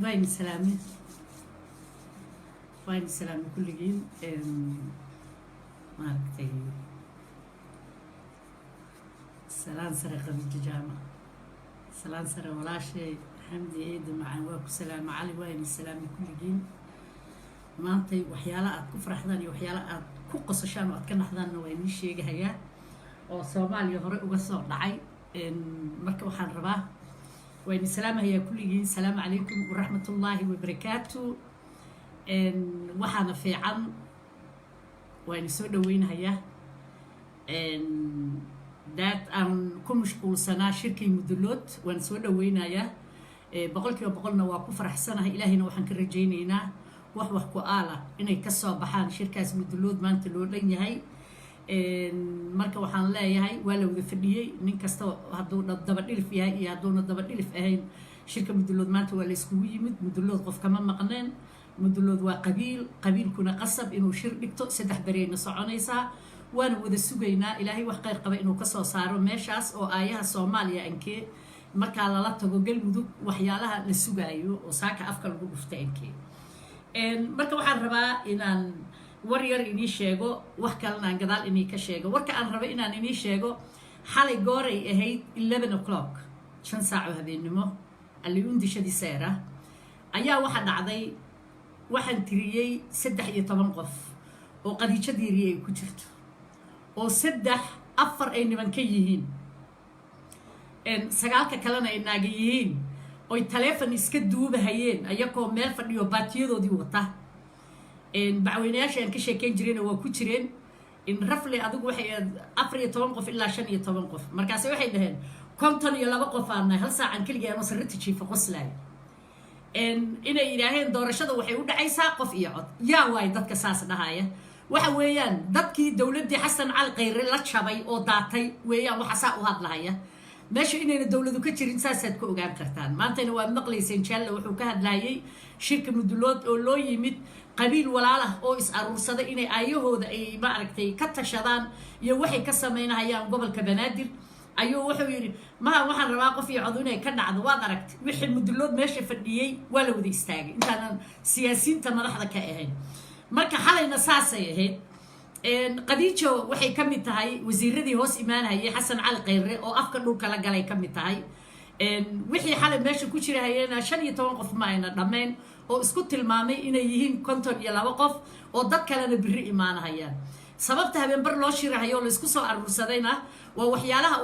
Waa salaame, waa salaame kulligiin. Maaragtay, salaan sare Khadiijo Jaamac, salaan sare walaashay Xamdi Eeda macaan, waa ku salaame. Cali, waa idin salaame kulligiin. Maantay waxyaala aad ku faraxdaan iyo waxyaala aad ku qosashaan oo aad ka naxdaanna waa idiin sheegahayaa oo Soomaaliya hore uga soo dhacay. Marka waxaan rabaa, waa idin salaamahayaa kulligiin. Salaamu calaykum waraxmatullaahi wabarakaatu. Waxaana fiican, waa idin soo dhaweynahayaa. Daad aan ku mashquulsanaa shirkii Mudulood, waan soo dhaweynayaa 100%-na, waa ku faraxsanahay. Ilaahayna waxaan ka rajaynaynaa wax ku aala inay kasoo baxaan shirkaas Mudulood maanta loo dhan yahay. Marka waxaan leeyahay, waa la wada fadhiyey. Nin kasta hadduu daba dhilif yahay iyo hadduuna daba dhilif ahayn, shirka Mudulood maanta waa la iskugu yimid. Mudulood qof kama maqneen. Mudulood waa qabiil, qabiilkuna qasab inuu shir dhigto. 3 bereyna soconaysaa, waana wada sugaynaa Ilaahay wax khayr qaba inuu kasoo saaro meeshaas oo aayaha Soomaaliya ankee markaa lala tago Galmudug, waxyaalaha la sugaayo oo saaka afka lagu dhufta ankee. Marka waxaan rabaa inaan war yar inii sheego, wax kalena aan gadaal inii ka sheego. Warka aan rabo inaan inii sheego, xalay gooray ahayd 11 o'clock, 5 saac oo habeennimo, alliundishadii seera ayaa waxa dhacday. Waxaan tiriyey 13 qof oo Qadiijo Diiriye ay ku jirto, oo saddex afar ay niman ka yihiin, sagaalka kalena ay naaga yihiin, oy taleefon iska duubahayeen ayagoo meel fadhiyo baatiyadoodii wata. Bacweynayaasha aan ka sheekeyn jirayna waa ku jireen. Rafle adigu waxay 14 qof ilaa 15 qof. Markaase waxay dhaheen 52 qof aan nahay. Hal saacan keligii ama sarrita jiifa qoslaay inay yidhaaheen doorashada waxay u dhacaysaa qof iyo cod. Yaa waay dadka saas dhahaya? Waxa weeyaan dadkii dowladdii Xasan Cali Khayre la jabay oo daatay weeyaan waxa saa u hadlahaya. Meesha inayna dowladu ka jirin saasaad ka ogaan kartaan. Maantayna waad maqlayseen Jaalle wuxuu ka hadlayay shirka Mudulood oo loo yimid qabiil walaalah oo is aruursaday inay aayahooda ay maaragtay ka tashadaan iyo waxay ka samaynahayaan gobolka Banaadir. Ayuu wuxuu yidhi, maha, waxaan rabaa qof iyo cod inay ka dhacdo. Waad aragtay wixii Mudulood meesha fadhiyey waa la wada istaagay intaanan siyaasiyiinta madaxda ka ahayn. Marka xalayna saasay ahayd. Qadiijo waxay ka mid tahay wasiiradii hoos imaanayay Xasan Cali Khayre oo afka dhulka la galay ka mid tahay. Wixii xalay meesha ku jira hayena 15 qof ma ayna dhammayn, oo isku tilmaamay inay yihiin 52 qof, oo dad kalena biri imaanahayaan. Sababta habeenbar loo shirahayo oo laysku soo aruursadayna waa waxyaalaha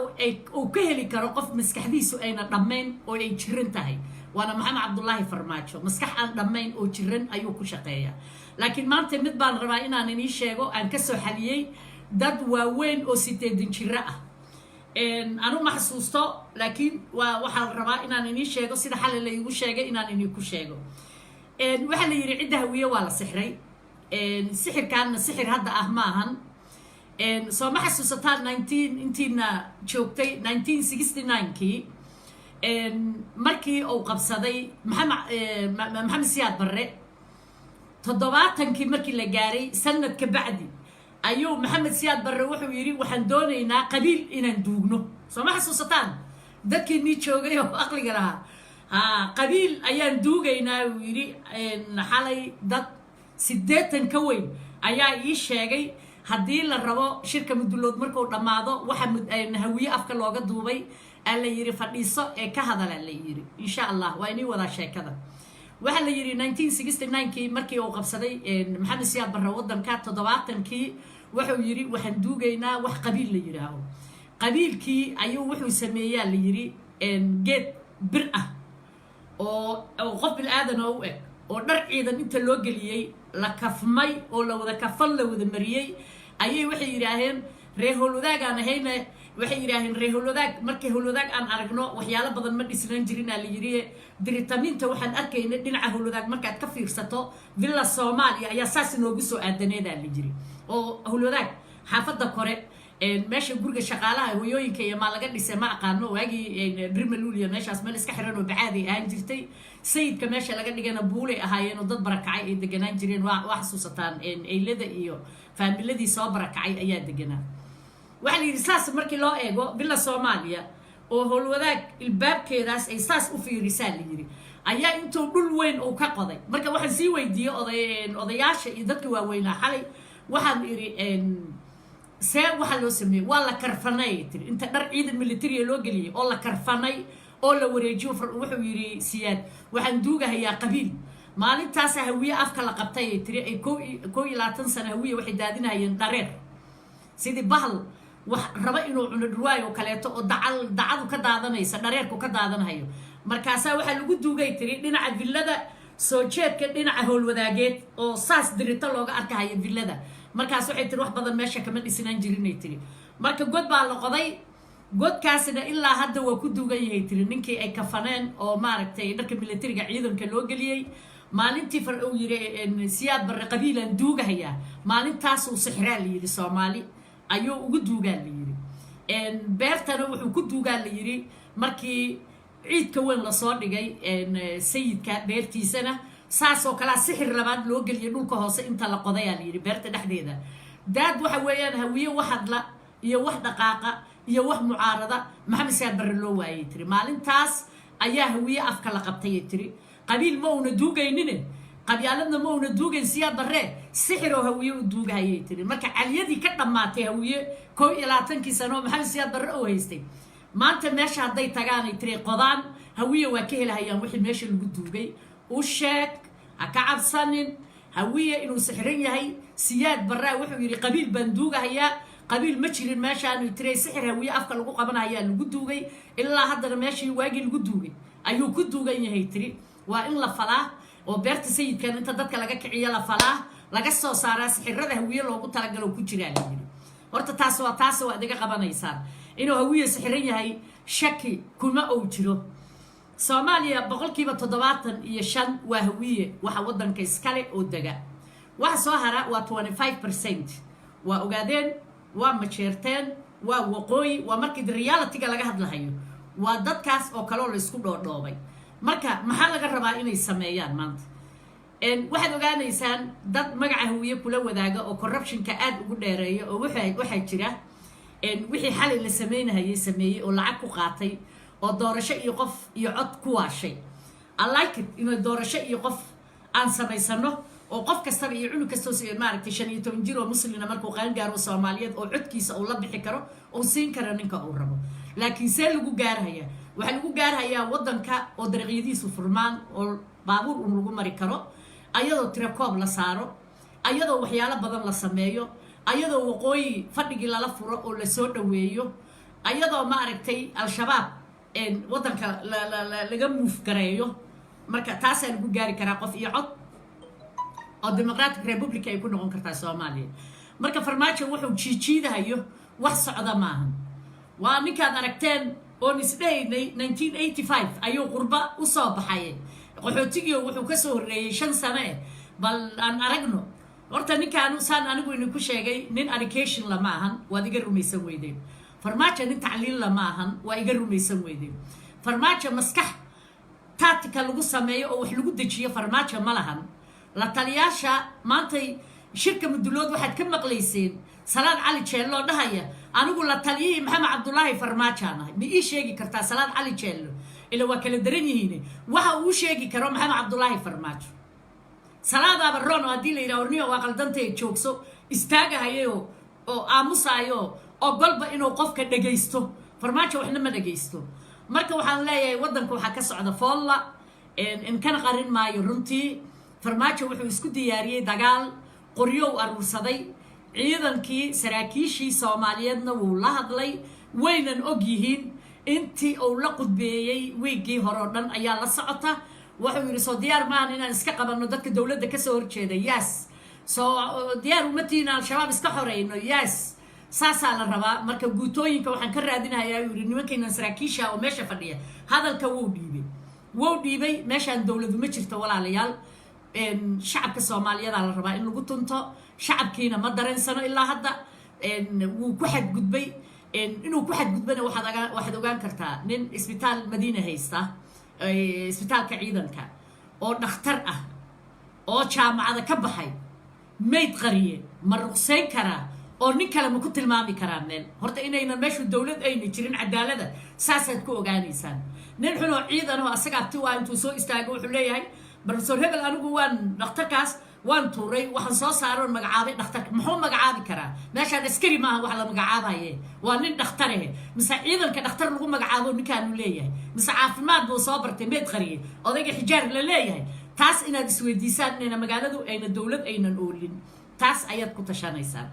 uu ka heli karo qof maskaxdiisu ayna dhammayn oo ay jiran tahay, waana Maxamed Cabdulaahi Farmaajo. Maskax aan dhammayn oo jiran ayuu ku shaqeeyaa. Laakiin maanta mid baan rabaa inaan inii sheego aan kasoo xaliyey dad waaweyn oo 80 jiro ah. Anu ma xasuusto, laakiin waa waxaa la rabaa inaan inii sheego sida xalay laygu sheegay inaan iniku sheego. Waxaa la yidhi cidda Hawiye waa la sixray. Sixirkaanna sixir hadda ah ma ahan. Soo ma xasuusataan nineteen intiina joogtay 1969-kii markii uu qabsaday Maxamed Siyaad Barre? 70-kii markii la gaaray, sanad ka bacdi, ayuu Maxamed Siyaad Barre wuxuu yidhi, waxaan doonaynaa qabiil inaan duugno. Soo ma xasuusataan dadkii nii joogay oo aqliga lahaa? Ha, qabiil ayaan duugaynaa uu yidhi. Xalay dad 80 ka weyn ayaa ii sheegay haddii la rabo shirka Mudulood markuu dhammaado, waxa Hawiye afka looga duubay aa la yidhi, fadhiiso ee ka hadala la yidhi. Insha Allah waa inii wadaa sheekada. Waxaa la yidhi 1969-kii markii uu qabsaday Maxamed Siyaad Barre waddanka, 70-kii wuxuu yidhi, waxaan duugaynaa wax qabiil la yidhaaho. Qabiilkii ayuu wuxuu sameeyaa la yidhi geed bir ah oo qof bil-aadan oo u eg oo dhar ciidan inta loo geliyey, la kafmay oo la wada kafan la wada mariyey. Ayay waxay yidhaaheen, reer howlwadaagaan ahayna. Waxay yidhaaheen reer howlwadaag. Markii howlwadaag aan aragno, waxyaalo badan ma dhisnaan jirinaa la yidhi. Diritamiinta waxaan arkayna dhinaca Howlwadaag markaad ka fiirsato, Villa Soomaaliya ayaa saas inoogu soo aadaneedaa la yiri, oo Howlwadaag xaafadda kore, meesha guriga shaqaalaha hoyooyinka iyo maa laga dhisay, ma aqaano. Waagii Brimalulia meeshaas meel iska xiran oo bacaaday ahaan jirtay. Sayidka meesha laga dhigana buulay ahaayeen oo dad barakacay ay deganaan jireen. Waa xasuusataan, eylada iyo faamiladii soo barakacay ayaa deganaa. Waxaa la yidhi saas markii loo eego Villa Soomaaliya oo Howlwadaag ilbaabkeedaas ay saas u fiirisaa la yidhi, Ayaa intuu dhul weyn uu ka qoday. Marka waxaan sii weydiiyey odayaasha iyo dadka waaweynaa xalay, waxaan idhi, "See waxaa loo sameeyey?" "Waa la karfanay," tiri. Inta dhar ciidan militariya loo geliyey oo la karfanay oo la wareejiyo, wuxuu yidhi Siyaad, "Waxaan duugahayaa qabiil." Maalintaasa Hawiye afka la qabtay, ay tiri. Ay 21 sano Hawiye waxay daadinahayeen dhareer, sidii bahal wax raba inuu cuno, dhurwaay oo kaleeto, oo dacal dacadu ka daadanaysa, dhareerku ka daadanahayo. Markaasaa waxaa lagu duugay, tiri, dhinaca villada soo jeedka, dhinaca Howlwadaageed, oo saas dirito looga arkahayo villada. Markaas waxay tiri, wax badan meesha kama dhisnaan jirinay tiri. Marka god baa la qoday, godkaasina ilaa hadda waa ku duugan yahay, tiri, ninkii ay kafaneen oo maaragtay dharka militariga ciidanka loo geliyey maalintii far uu yidhi Siyaad Barre, "Qabiilaan duugahayaa." Maalintaasuu sixraa la yidhi, Soomaali ayuu ugu duugaa la yidhi. Beertana wuxuu ku duugaa la yidhi markii ciidka weyn lasoo dhigay Sayidka beertiisana, saasoo kalea sixir labaad loo geliyay dhulka hoose inta la qodayaa la yidhi, beerta dhexdeeda. Daad waxa weeyaan Hawiye wax hadla iyo wax dhaqaaqa iyo wax mucaarada Maxamed Siyaad Barre loo waayay, tiri. Maalintaas ayaa Hawiye afka la qabtayay, tiri. Qabiil ma una duugaynine, qabyaaladna ma una duugayn Siyaad Barre, sixiroo Hawiye u duugahayay, tiri. Marka caliyadii ka dhammaatay Hawiye 21-kii sano oo Maxamed Siyaad Barre oo haystay, maanta meesha hadday tagaanay tiri, qodaan, Hawiye waa ka helahayaan wixii meesha lagu duugay. U sheeg, ha ka cabsanin Hawiye inuu sixiran yahay. Siyaad Barraa wuxuu yidhi, "Qabiil baan duugahayaa." Qabiil ma jirin meeshaanu, tiri. Sixir Hawiye afka lagu qabanayaa lagu duugay. Ilaa haddana meeshii waagii lagu duugay ayuu ku duugan yahay, tiri. Waa in la falaa oo beerta Sayidkan inta dadka laga kiciyo la falaa, laga soo saaraa sixirada Hawiye loogu talagalo ku jiraa, la yidhi. Horta taas waa taas, waa idiga qabanaysaan inuu Hawiye sixiran yahay, shaki kuma ou jiro. Soomaaliya 75% waa Hawiye, waxa waddanka iskale oo dega. Waxa soo hara waa 25%, waa Ogaadeen, waa Majeerteen, waa Waqooyi. Waa markii realityga laga hadlahayo, waa dadkaas oo kaleo laysku dhoodhoobay. Marka maxaa laga rabaa inay sameeyaan maanta? Waxaad ogaanaysaan dad magaca Hawiye kula wadaaga oo corruptionka aada ugu dheereeya, oo waxaa jira wixii xalay la sameynahayay sameeyey oo lacag ku qaatay oo doorasho iyo qof iyo cod ku waashay. I like it inay doorasho iyo qof aan samaysano, oo qof kastaba iyo cunug kastoo, maaragtay, 15 jir oo muslina markuu qaangaaro Soomaaliyeed oo codkiisa uu la bixi karo, uu siin karo ninka uu rabo. Laakiin see lagu gaarhayaa? Waxaa lagu gaarhayaa waddanka oo dariiqyadiisu furmaan oo baabuur un lagu mari karo, ayadoo tirakoob la saaro, ayadoo waxyaalo badan la sameeyo, ayadoo Waqooyi fadhigii lala furo oo lasoo dhaweeyo, ayadoo, maaragtay, Al-Shabaab waddanka laga move gareeyo. Marka taasaa lagu gaari karaa qof iyo cod oo democratic republic ay ku noqon kartaa Soomaaliya. Marka Farmaajo wuxuu jiijiidahayo wax socda maahan. Waa ninkaad aragteen oon isdhehaynay 1985 ayuu qurba usoo baxay, qaxootigii wuxuu kasoo horreeyey 5 sano eh. Bal aan aragno horta ninkaan. Saan anigu idinku sheegay, nin education lama ahan, waad iga rumaysan weydeen. Farmaajo nin tacliin lama ahan, waa iga rumaysan weydeen. Farmaajo maskax tactical lagu sameeyo oo wax lagu dejiyo Farmaajo ma lahan. La taliyaasha maantay shirka Mudulood waxaad ka maqlayseen Salaad Cali Jeello dhahaya, "Anigu la taliyihii Maxamed Cabdulaahi Farmaajaan ahay." Ma ii sheegi kartaa Salaad Cali Jeello, ila waa kala daran yihiin, waxa uu sheegi karo Maxamed Cabdulaahi Farmaajo? Salaadaaba ron oo haddii la yidhaha, "Horniyo, waa qaldantay, joogso," istaagahayo oo aamusaayo oo golba inuu qofka dhegaysto. Farmaajo waxna ma dhegaysto. Marka waxaan leeyahay, waddanka waxaa ka socda foolla inkana qarin maayo. Runtii Farmaajo wuxuu isku diyaariyey dagaal, qoryow aruursaday, ciidankii saraakiishii Soomaaliyeedna wuu la hadlay, waynan og yihiin. Intii uu la qudbeeyey wiiggii hore oo dhan ayaa la socota. Wuxuu yidhi, "Soo diyaar maahan inaan iska qabanno dadka dowladda kasoo horjeeda? Yes. Soo diyaar uma tihiin Al-Shabaab iska xoreyno? Yes." Saasaa la rabaa. Marka guutooyinka waxaan ka raadinahayaa, uu yidhi, nimankaynan saraakiisha oo meesha fadhiya. Hadalka wuu dhiibay, wuu dhiibay. Meeshaan dowladu ma jirto, walaalayaal. Shacabka Soomaaliyadaa la rabaa in lagu tunto, shacabkiina ma dareensano ilaa hadda. Wuu ku xadgudbay. Inuu ku xadgudbana waxaad ogaan kartaa nin isbitaal Madiina haysta, isbitaalka ciidanka, oo dhakhtar ah oo jaamacada ka baxay, mayd qariye ma ruqsayn karaa oo nin kale ma ku tilmaami karaa meel? Horta inaynan meeshu dowlad ayna jirin, cadaalada saasaad ku ogaanaysaan. Nin xun oo ciidan oo asaga abti waa intuu soo istaago wuxuu leeyahay, "Professor hebel, anigu waan dhakhtarkaas waan tuuray, waxaan soo saaroon magacaabay dhakhtarka." Muxuu magacaabi karaa? Meeshaan askari maaha wax la magacaabaye, waa nin dhakhtarehe. Mise ciidanka dhakhtar lagu magacaabo ninkaanu leeyahay? Mise caafimaad buu soo bartay, meed qariyey odayga Xijaar la leeyahay? Taas inaad isweydiisaan, inayna magaaladu ayna dowlad aynan oolin, taas ayaad ku tashanaysaan.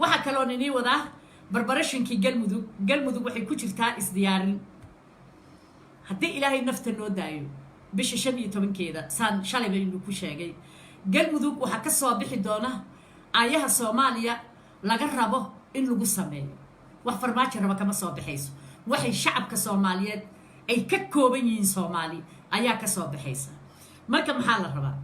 Waxaa kaloon inii wadaa preparationkii Galmudug. Galmudug waxay ku jirtaa isdiyaarin. Haddii Ilaahay nafta noo daayo, bisha 15-keeda, saan shalayba inu ku sheegay, Galmudug waxaa ka soo bixi doona aayaha Soomaaliya laga rabo in lagu sameeyo. Wax Farmaajo raba kama soo baxayso, waxay shacabka Soomaaliyeed ay ka kooban yihiin, Soomaali ayaa ka soo baxaysa. Marka maxaa la rabaa?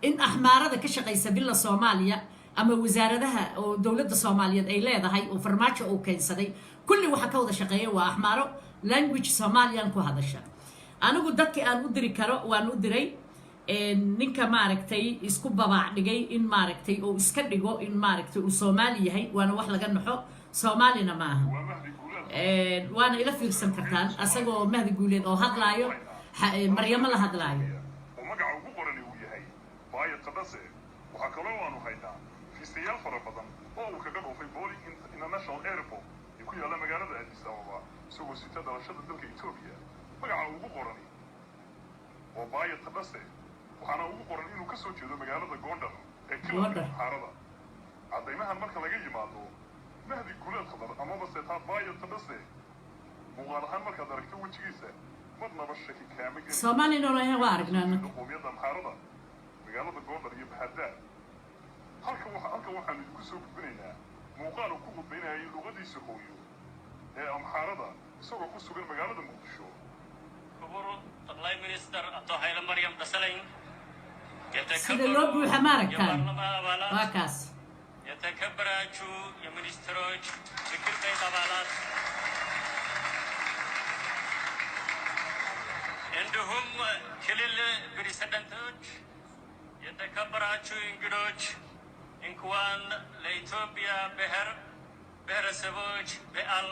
In Axmaarada ka shaqaysa Villa Soomaaliya ama wasaaradaha oo dowladda Soomaaliyeed ay leedahay oo Farmaajo uu keensaday, kulli waxa ka wada shaqeeya waa Axmaaro language Somalian ku hadasha. Anigu dadkii aan u diri karo waan u diray. Ninka maaragtay isku babaac dhigay in maaragtay uu iska dhigo in maaragtay uu Soomaali yahay, waana wax laga naxo, Soomaalina maaha. Waana ila fiirsan kartaan asagoo Mahdi Guuleed oo hadlaayo, Maryamo la hadlaayo. Oo magaca ugu qorani uu yahay Baayo Qadhase. Waxaa kaloo aanu haynaa fiisayaal fara badan oo uu kaga dhoofay Bole International Airport ee ku yaalla magaalada Addis Ababa, isagoo sita dhalashada dalka Etoobiya. Magaca ugu qorani waa Baayo Tadhase, waxaana ugu qoran inuu ka soo jeedo magaalada Gondar ee kilalka Gondar. Amxaarada. Caddaymahan marka laga yimaado, Mahdi Guuleed Khadar amaba seetaa Baayo Tadhase, muuqaal ahaan markaad aragto wejigiisa, marnaba shaki kaama gelin Soomaalina ahayn waa aragnaa annaga. Qoomiyadda Amxaarada, magaalada Gondar iyo Baxardaar. Halka waxaanu idinku soo gudbinaynaa muuqaal uu ku gudbaynayay luqadiisa hooyo ee Amxaarada, isagoo ku sugan magaalada Muqdisho. ክቡር ጠቅላይ ሚኒስትር አቶ ኃይለማርያም ደሳለኝ፣ Sida loo buuxa ma aragtaan? የፓርላማ አባላት፣ Waa kaas. የተከበራችሁ የሚኒስትሮች ምክር ቤት አባላት፣ እንዲሁም ክልል ፕሬዝዳንቶች፣ የተከበራችሁ እንግዶች፣ እንኳን ለኢትዮጵያ ብሔር ብሔረሰቦች በዓል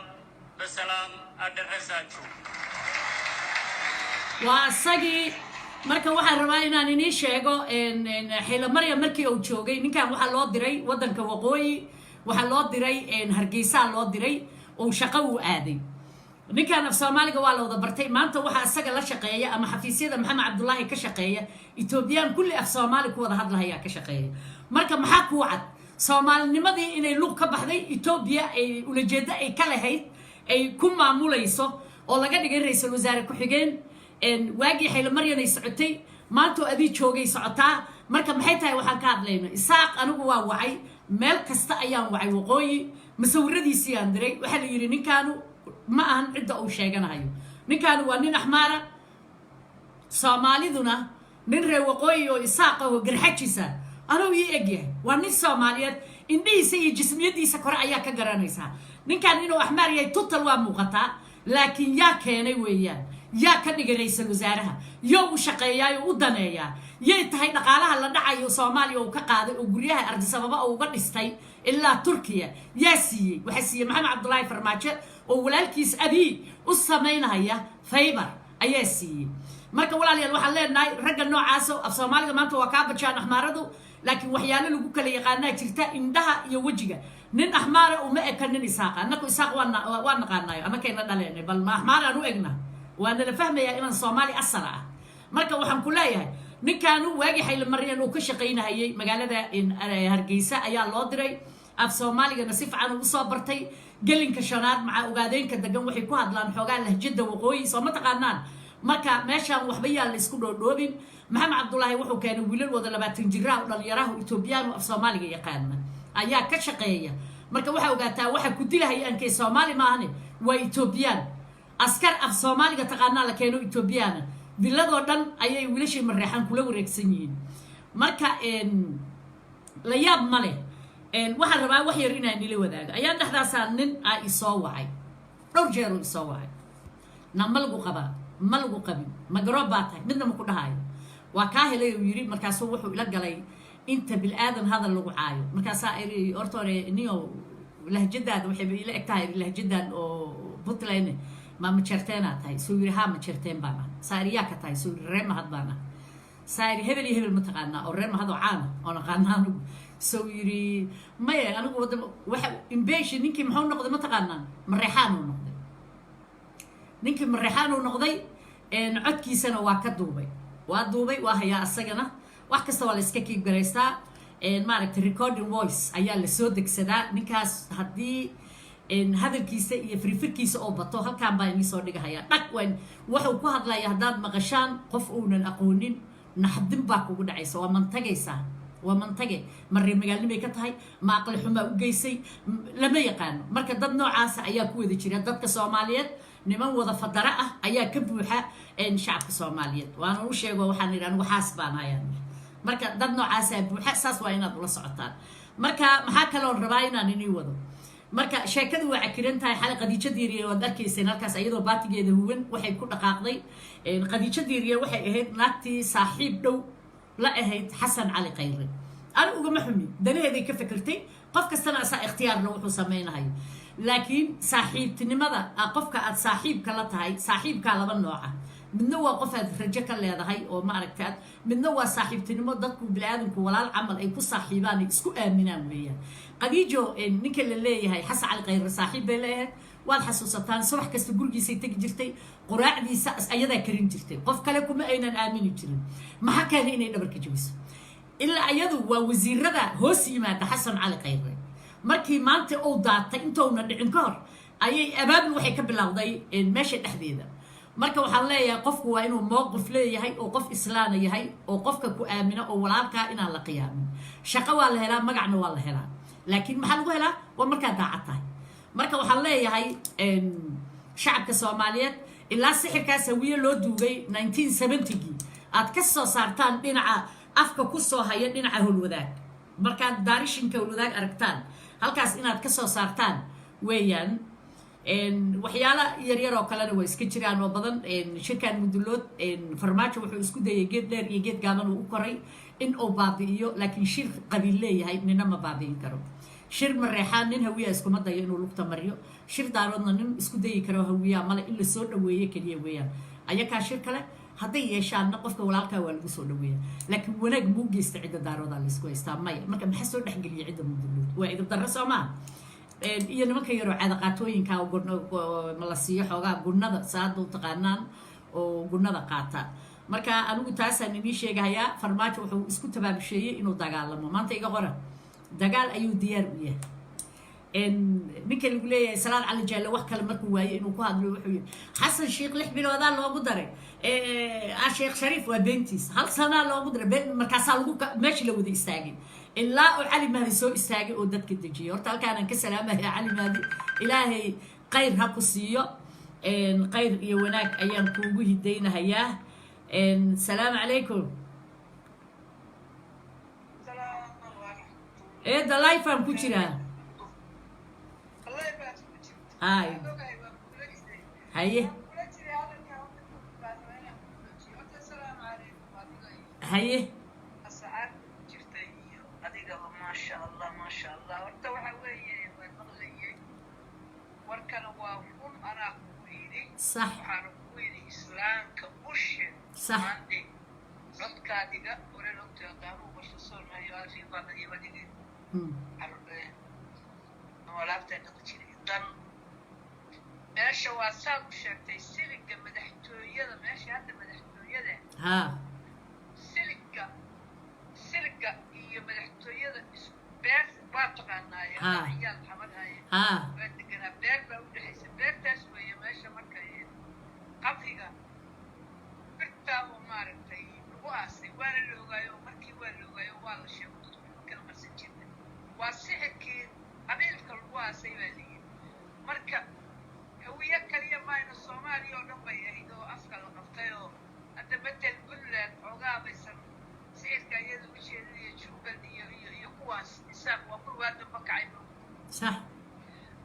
በሰላም አደረሳችሁ። Waa isagii. Marka waxaan rabaa inaan inii sheego, Xayla Maryam markii uu joogay, ninkan waxaa loo diray waddanka waqooyi, waxaa loo diray Hargeysaa loo diray uu shaqo uu aaday. Ninkan af Soomaaliga waa la wada bartay. Maanta waxaa isaga la shaqeeya ama xafiisyada Maxamed Cabdullaahi ka shaqeeya Etoobiyaan kulli af Soomaali ku wada hadlahayaa ka shaqeeya. Marka maxaa kuu cad? Soomaalinimadii inay luq ka baxday, Etoobiya ay ulajeedo ay ka lahayd ay ku maamulayso oo laga dhigay ra-iisul wasaare ku-xigeen. Waagii Xayla Maryan ay socotay, maanta oo adii joogay socotaa. Marka maxay tahay waxaan ka hadlayno? Isaaq anigu waa wacay, meel kasta ayaan wacay, waqooyi masawiradiisii aan diray. Waxaa la yidhi ninkaanu ma ahan cidda uu sheeganahayo, ninkaanu waa nin Axmaara. Soomaaliduna nin reer waqooyi oo Isaaq oo Garxajisa anuu ii egyahay, waa nin Soomaaliyeed. Indhihiisa iyo jismiyadiisa kore ayaa ka garanaysaa ninkan inuu Axmaar yahay, total waa muuqataa. Laakiin yaa keenay weeyaan? Yaa ka dhigay ra-iisul wasaaraha? Yoo u shaqeeyaayo, u daneeyaa? Yay tahay dhaqaalaha la dhacayo Soomaaliya uu ka qaaday oo guryaha Ardisababa uu uga dhistay ilaa Turkiya? Yaa siiyey? Waxaa siiyey Maxamed Cabdulaahi Farmaajo oo walaalkiis Abii u samaynaya favor ayaa siiyey. Marka walaalayaal, waxaan leenahay ragga noocaaso af Soomaaliga maanta waa kaa bajaan Axmaaradu, laakiin waxyaalo lagu kala yaqaanaa jirta, indhaha iyo wejiga. Nin Axmaara uma eka nin Isaaqa. Annaku Isaaq waa naqaanayo, annakayna dhaleenay, bal ma Axmaar aan u egna? Waa nala fahmayaa inaan Soomaali asala ah. Marka waxaan ku leeyahay, ninkaanu waagii Xayla Maryan uu ka shaqaynahayay magaalada Hargeysa ayaa loo diray. Af Soomaaligana si fiican uu usoo bartay. Gelinka shanaad macaa Ogaadeenka degan waxay ku hadlaan xoogaa lahjada waqooyi, soo ma taqaanaan? Marka meeshaan waxba yaa la isku dhoodhoobin. Maxamed Cabdulaahi wuxuu keenay wiilal wada 20 jiraa oo dhalinyaraha Etoobiyaan af Soomaaliga yaqaana ayaa ka shaqeeya. Marka waxaa ogaataa, waxa ku dilahaya aankay Soomaali maahane, waa Etoobiyaan. Askar af Soomaaliga taqaanaa la keeno, Etoobiyaana, villadoo dhan ayay wiilashii Mareexaan kula wareegsan yihiin. Marka la yaab ma leh. Waxaan rabaa wax yar inaan nila wadaago. Ayaan dhexdaasaa nin aa isoo wacay, dhowr jeeruu isoo wacay. Na ma lagu qabaa, ma lagu qabin, ma garoob baa tahay, midna ma ku dhahaayo. Waa kaa helay, uu yidhi. Markaasuu wuxuu ila galay inta bil-aadan hadal lagu caayo. Markaasaa iri, horta hore niyo, lahjadaada waxayba ila eg tahay lahjadan oo Puntland. Ma Majeerteenaa tahay?" Suu yidhi, "Haa, Majeerteen baan ah." Saa iri, "Yaa ka tahay?" Suu yidhi, "Reer Mahad baan ah." Saa iri, "Hebel iyo hebel ma taqaanaa oo reer Mahad oo caana oo naqaana anigu?" Suu yidhi, "Maya, anigu wada waxa imbeshi." Ninkii muxuu noqday ma taqaanaan? Mareexaan uu noqday. Ninkii Mareexaan uu noqday. Codkiisana waa ka duubay, waa duubay, waa hayaa asagana. Wax kasta waa la iska kiib garaystaa, maaragtay, recording voice ayaa la soo degsadaa. Ninkaas haddii hadalkiisa iyo firfirkiisa oo bato, halkaan baa inii soo dhigahaya. Dhag wuxuu ku hadlaya haddaad maqashaan, qof uunan aqoonin, naxdin baa kugu dhacaysa, waa mantagaysaa, waa mantage. Ma reer magaalnimay ka tahay? Ma aqli xumaa u geysay? Lama yaqaano. Marka dad noocaasa ayaa ku wada jira dadka Soomaaliyeed. Niman wada fadara ah ayaa ka buuxa shacabka Soomaaliyeed. Waana u sheego, waxaan idhi, "Anigu xaas baan hayaan." Marka dad noocaasaa buuxa, saas waa inaad ula socotaan. Marka maxaa kaloon rabaa inaan inii wado? Marka sheekadu waa cakiran tahay. Xalay Qadiijo Diiriye waad arkayseen halkaas iyadoo baatigeeda huwan waxay ku dhaqaaqday. Qadiijo Diiriye waxay ahayd naagtii saaxiib dhow la ahayd Xasan Cali Khayre. Ani ugama xumi, danaheeday ka fekertay. Qof kastana asaa ikhtiyaarla wuxuu samaynahayo, laakiin saaxiibtinimada qofka aad saaxiibka la tahay, saaxiibkaa laba nooca: midna waa qof aad rajo ka leedahay oo maaragta aad, midna waa saaxiibtinimo dadku bini-aadamku walaal camal ay ku saaxiibaan, ay isku aaminaan weeyaan. Qadiijo ninka la leeyahay Xasan Cali Khayre saaxiib bay leeyahay. Waad xasuusataan, subax kasta gurigiisay tegi jirtay, quraacdiisa ayadaa karin jirtay, qof kale kuma aynan aamini jirin. Maxaa keenay inay dhabarka jabiso? Ilaa iyadu waa wasiirada hoos yimaada Xasan Cali Khayre. Markii maanta uu daatay, intouna dhicin ka hor ayay abaabul waxay ka bilowday meesha dhexdeeda. Marka waxaan leeyahay, qofku waa inuu mowqif leeyahay oo qof islaana yahay oo qofka ku aamino oo walaalkaa inaan la qiyaamin. Shaqo waa la helaa, magacna waa la helaa, laakiin maxaa lagu helaa? Waa markaa daacad tahay. Marka waxaan leeyahay shacabka Soomaaliyeed, ilaa sixirkaas Hawiye loo duugay 1970gii aad ka soo saartaan dhinaca afka ku soo haya dhinaca Howlwadaag, markaad daarishinka Howlwadaag aragtaan, halkaas inaad ka soo saartaan weeyaan. Waxyaala yaryar oo kalena waa iska jiraan oo badan. Shirkan Mudulood, Farmaajo wuxuu isku dayay geed dheer iyo geed gaaban uu u koray in uu baabi'iyo, laakiin shir qabiil leeyahay nina ma baabi'in karo. Shir Mareexaan nin Hawiyaa iskuma dayo inuu lugta mariyo, shir Daaroodna nin isku dayi karo Hawiyaa male. In lasoo dhaweeye keliya weeyaan. Ayakaa shir kale hadday yeeshaanna, qofka walaalkaa waa lagu soo dhaweeya, laakiin wanaag muu geysta cidda Daaroodaa laysku haystaa? Maya. Marka maxaa soo dhexgeliya cidda Mudulood? Waa idib darro, soo maa? Iyo nimanka yaroo caadaqaatooyinka ma la siiyo xoogaa gunnada, saada u taqaanaan, oo gunnada qaata. Marka anigu taasaan inii sheegahayaa. Farmaajo wuxuu isku tabaabusheeyey inuu dagaalamo maanta. Iga qora, dagaal ayuu diyaar u yahay. Ninka lagu leeyahay Salaad Cali Jaalle, wax kale markuu waayey inuu ku hadlo, wuxuu yihi, "Xasan Sheikh 6 biloodaa loogu daray, Sheekh Shariif waa beentiis, hal sanaa loogu daray." Markaasaa lagu meesha la wada istaagay ilaa uu Cali Mahdi soo istaagay oo dadka dejiyay. Horta halkaanaan ka salaamaya Cali Mahdi, Ilaahay khayr ha ku siiyo, khayr iyo wanaag ayaan kuugu hidaynahayaa. Salaamu calaykum. Eedda, live aan ku jiraa. Hay haye haye. Jirtay iyo adigaba, maasha Allah, maasha Allah. Horta waxa weeye, waan maqlayay warkana, waa run, anaa kugu yidhi. Waxaana kugu yidhi islaamka u sheeg. Maante codkaadiga oran ogtahay, qaanuhu barsasoonhayo arribaa adige alaabtaa dhaqi jiray dan meesha. Waa saad u sheegtay, siliga madaxtooyada, meesha hadda madaxtooyada, siliga iyo madaxtooyada isku beer waa taqaanaaye, ciyaal xamadhaye waa deganaa, beer baa u dhexaysa, beertaas weeye meesha. Marka qabriga birtaa oo maaragtay lagu aasay waana la ogaayo, markii waa la ogaayo, waa la sheego, dadku ma kala qarsan jirta. Waa sixirkii qabiilka lagu aasay baa la yidhi. Marka Hawiye kaliya maayna, Soomaaliya oo dhan bay ahayd oo afka la qabtay. Oo hadda bedel Puntland xoogaa baysan sixirka iyada u jeedinaya, Jubbaland iyo kuwaas Isaaq waa kuwaa damba kacay.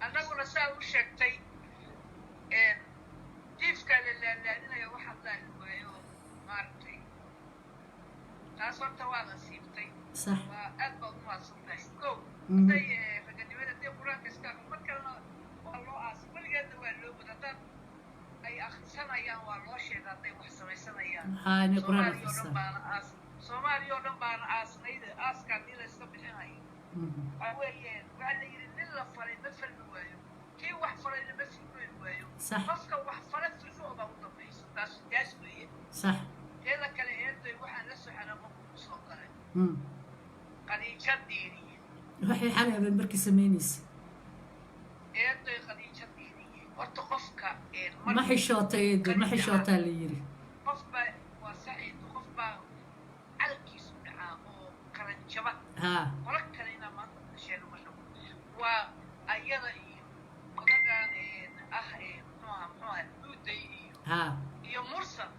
Annaguna saa u sheegtay, jiifkaa la laalaadinaya, wax hadlaa la waayo maaragtay. Taas horta waa la siibtay. Waa aad baad u mahadsantahay. Ko hadday raganimada dee Qur-aanka iska aqri, mar kalena waa loo aasay, weligeedna waa loo wada haddaad. akhrisanayaan waa loo sheega hadday wax samaysanayaan. Haa, inay Qur-aan Soomaaliya oo dhan akhristaan. baana aas, Soomaaliya oo dhan baana aasnayd, aaska haddii la iska bixinayo. Waxa weeye, waxaa la yidhi nin la faray ma falmi waayo, kii wax farayna ma firmi waayo. Qofka wax fara firmo baa u dambaysa, taas taas weeye. Teeda kale, eeday, waxaan la soxana qofku kusoo galay Khadiijo Diiriye. Waxay xalay habeen markii samaynaysa. Eeday, Khadiijo Diiriye horta qofka Ma xishoota, eedo, ma xishootaa la yiri. Qof baa waa saciid, qof baa calankiisu dhacaa oo qaranjaba. Qolo kale inaa maanta ka sheego ma rabo. Waa ayada iyo odagan ah, muxuu ahaa Muuday iyo iyo Mursal,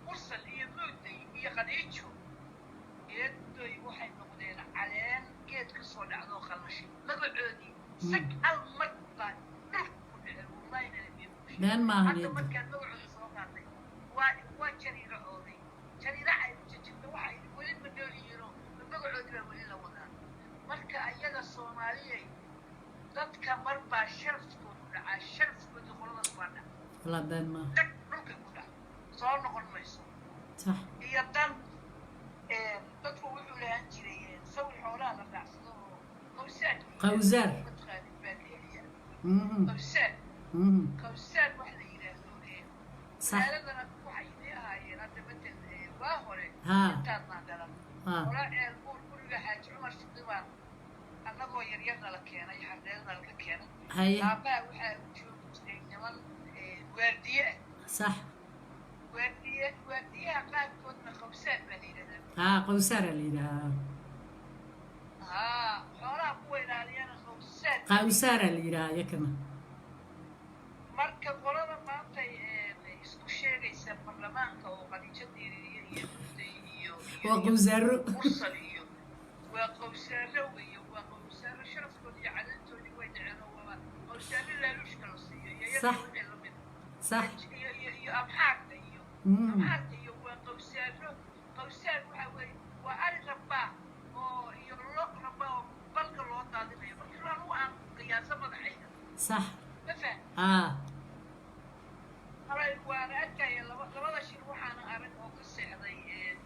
Mursal iyo Muuday iyo Khadiijo. Eedoy, waxay noqdeen caleen geed ka soo dhacdoo qallashay. Magacoodii sag hal mar baa dhulka ku dhaceen, wallahi inana biyo ku sheegin. Been maahan, Hadda eedo. markaan magacooda soo qaatay waa jariiracooday, jariiraca ay u jajabta waxa ay weli ma nool yihiinoo magacoodii baa weli la wadaa. Marka ayaga Soomaaliyay, dadka mar baa sharafkoodu dhacaa, sharafkoodii qoladaas waa dhaca. Wallah, been maaha. Dhag dhulka ku dhac, soo noqon mayso. Iyo dan dadku wuxuu lahaan jiray sawir xoolaha la raacsado oo qawsaar. Qawsaar. Mataqaanid baa la yidhaahdaa qawsaar. Qawsaar wax la yidhaahdo magaaladana waxay idii ahaayeen hadda matel waa hore intaadnaa dhalan. Qola Ceel Buur, guriga Xaaji Cumar Fiqi baan annagoo yaryarna la keenay, xardheerna laga keenay. Aabbaha waxaa u joogi jiray niman waardiye ah. Waardiye, waardiyaha qaarkoodna qawsaar baa la yidhahdaa. Haa, qawsaaraa la yidhahaa. Haa, xoolaha kuwa ilaaliyana qawsaar. Qawsaaraa la yidhahaa iyakana. Marka qolada maanta isku sheegaysa baarlamaanka oo Khadiijo Diiriye iyo Murday iyo Waa qawsaaro. Mursal iyo waa qawsaaro weeye, waa qawsaaro. Sharafkoodi iyo calantoodii way dhaceen oo waa qawsaaro laaluushka la siiyo iyo iyaga wixii lamid iyo Amxaarka iyo Amxaarka iyo waa qawsaaro. Qawsaar waxa weeye waa ari rabaa oo iyo lo rabaa oo balka loo daadinayo, marka anugu aan qiyaaso madaxayga. Ma faham? Haa. Halay waana arkaya labada shir, waxaana arag oo ka seexday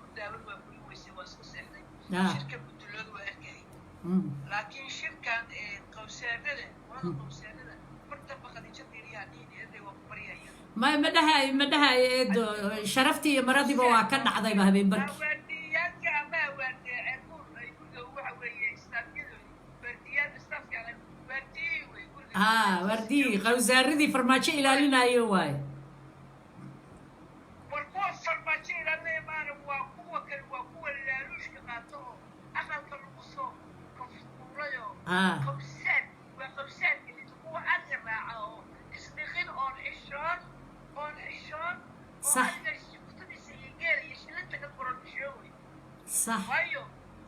muddaawad waa kuli weysay, waa iska seexday. Shirka Mudulood waa arkaya, laakiin shirkan qawsaarada, qolada qawsaarada, mar damba Khadiijo Diiriyaa dhihin, eeday, waa ku baryaya. Ma dhahayo, ma dhahayo, eedo. Sharaftii iyo maradiiba waa ka dhacdayba habeen barkii. Waardiyaalka ama waardiye Ceelbuur ay guriga waxa weeye istaafyadoodi, waardiyaal istaafka waardiyi wey guriga. Haa, waardiyii qawsaaradii Farmaajo ilaalinayo waaye. War kuwa Farmaajo ilaalinaya maana, waa kuwa kale, waa kuwa laaluushka qaato oo aqalka lagu soo kafkuulayoo. Qawsaar waa qawsaar kelita, kuwa ariga raaca oo isdhiqin oon xishoon, oon xishoon oo ariga kutadiisa iyo geela iyo shilinta ka qoran xishoon wey. Waayo,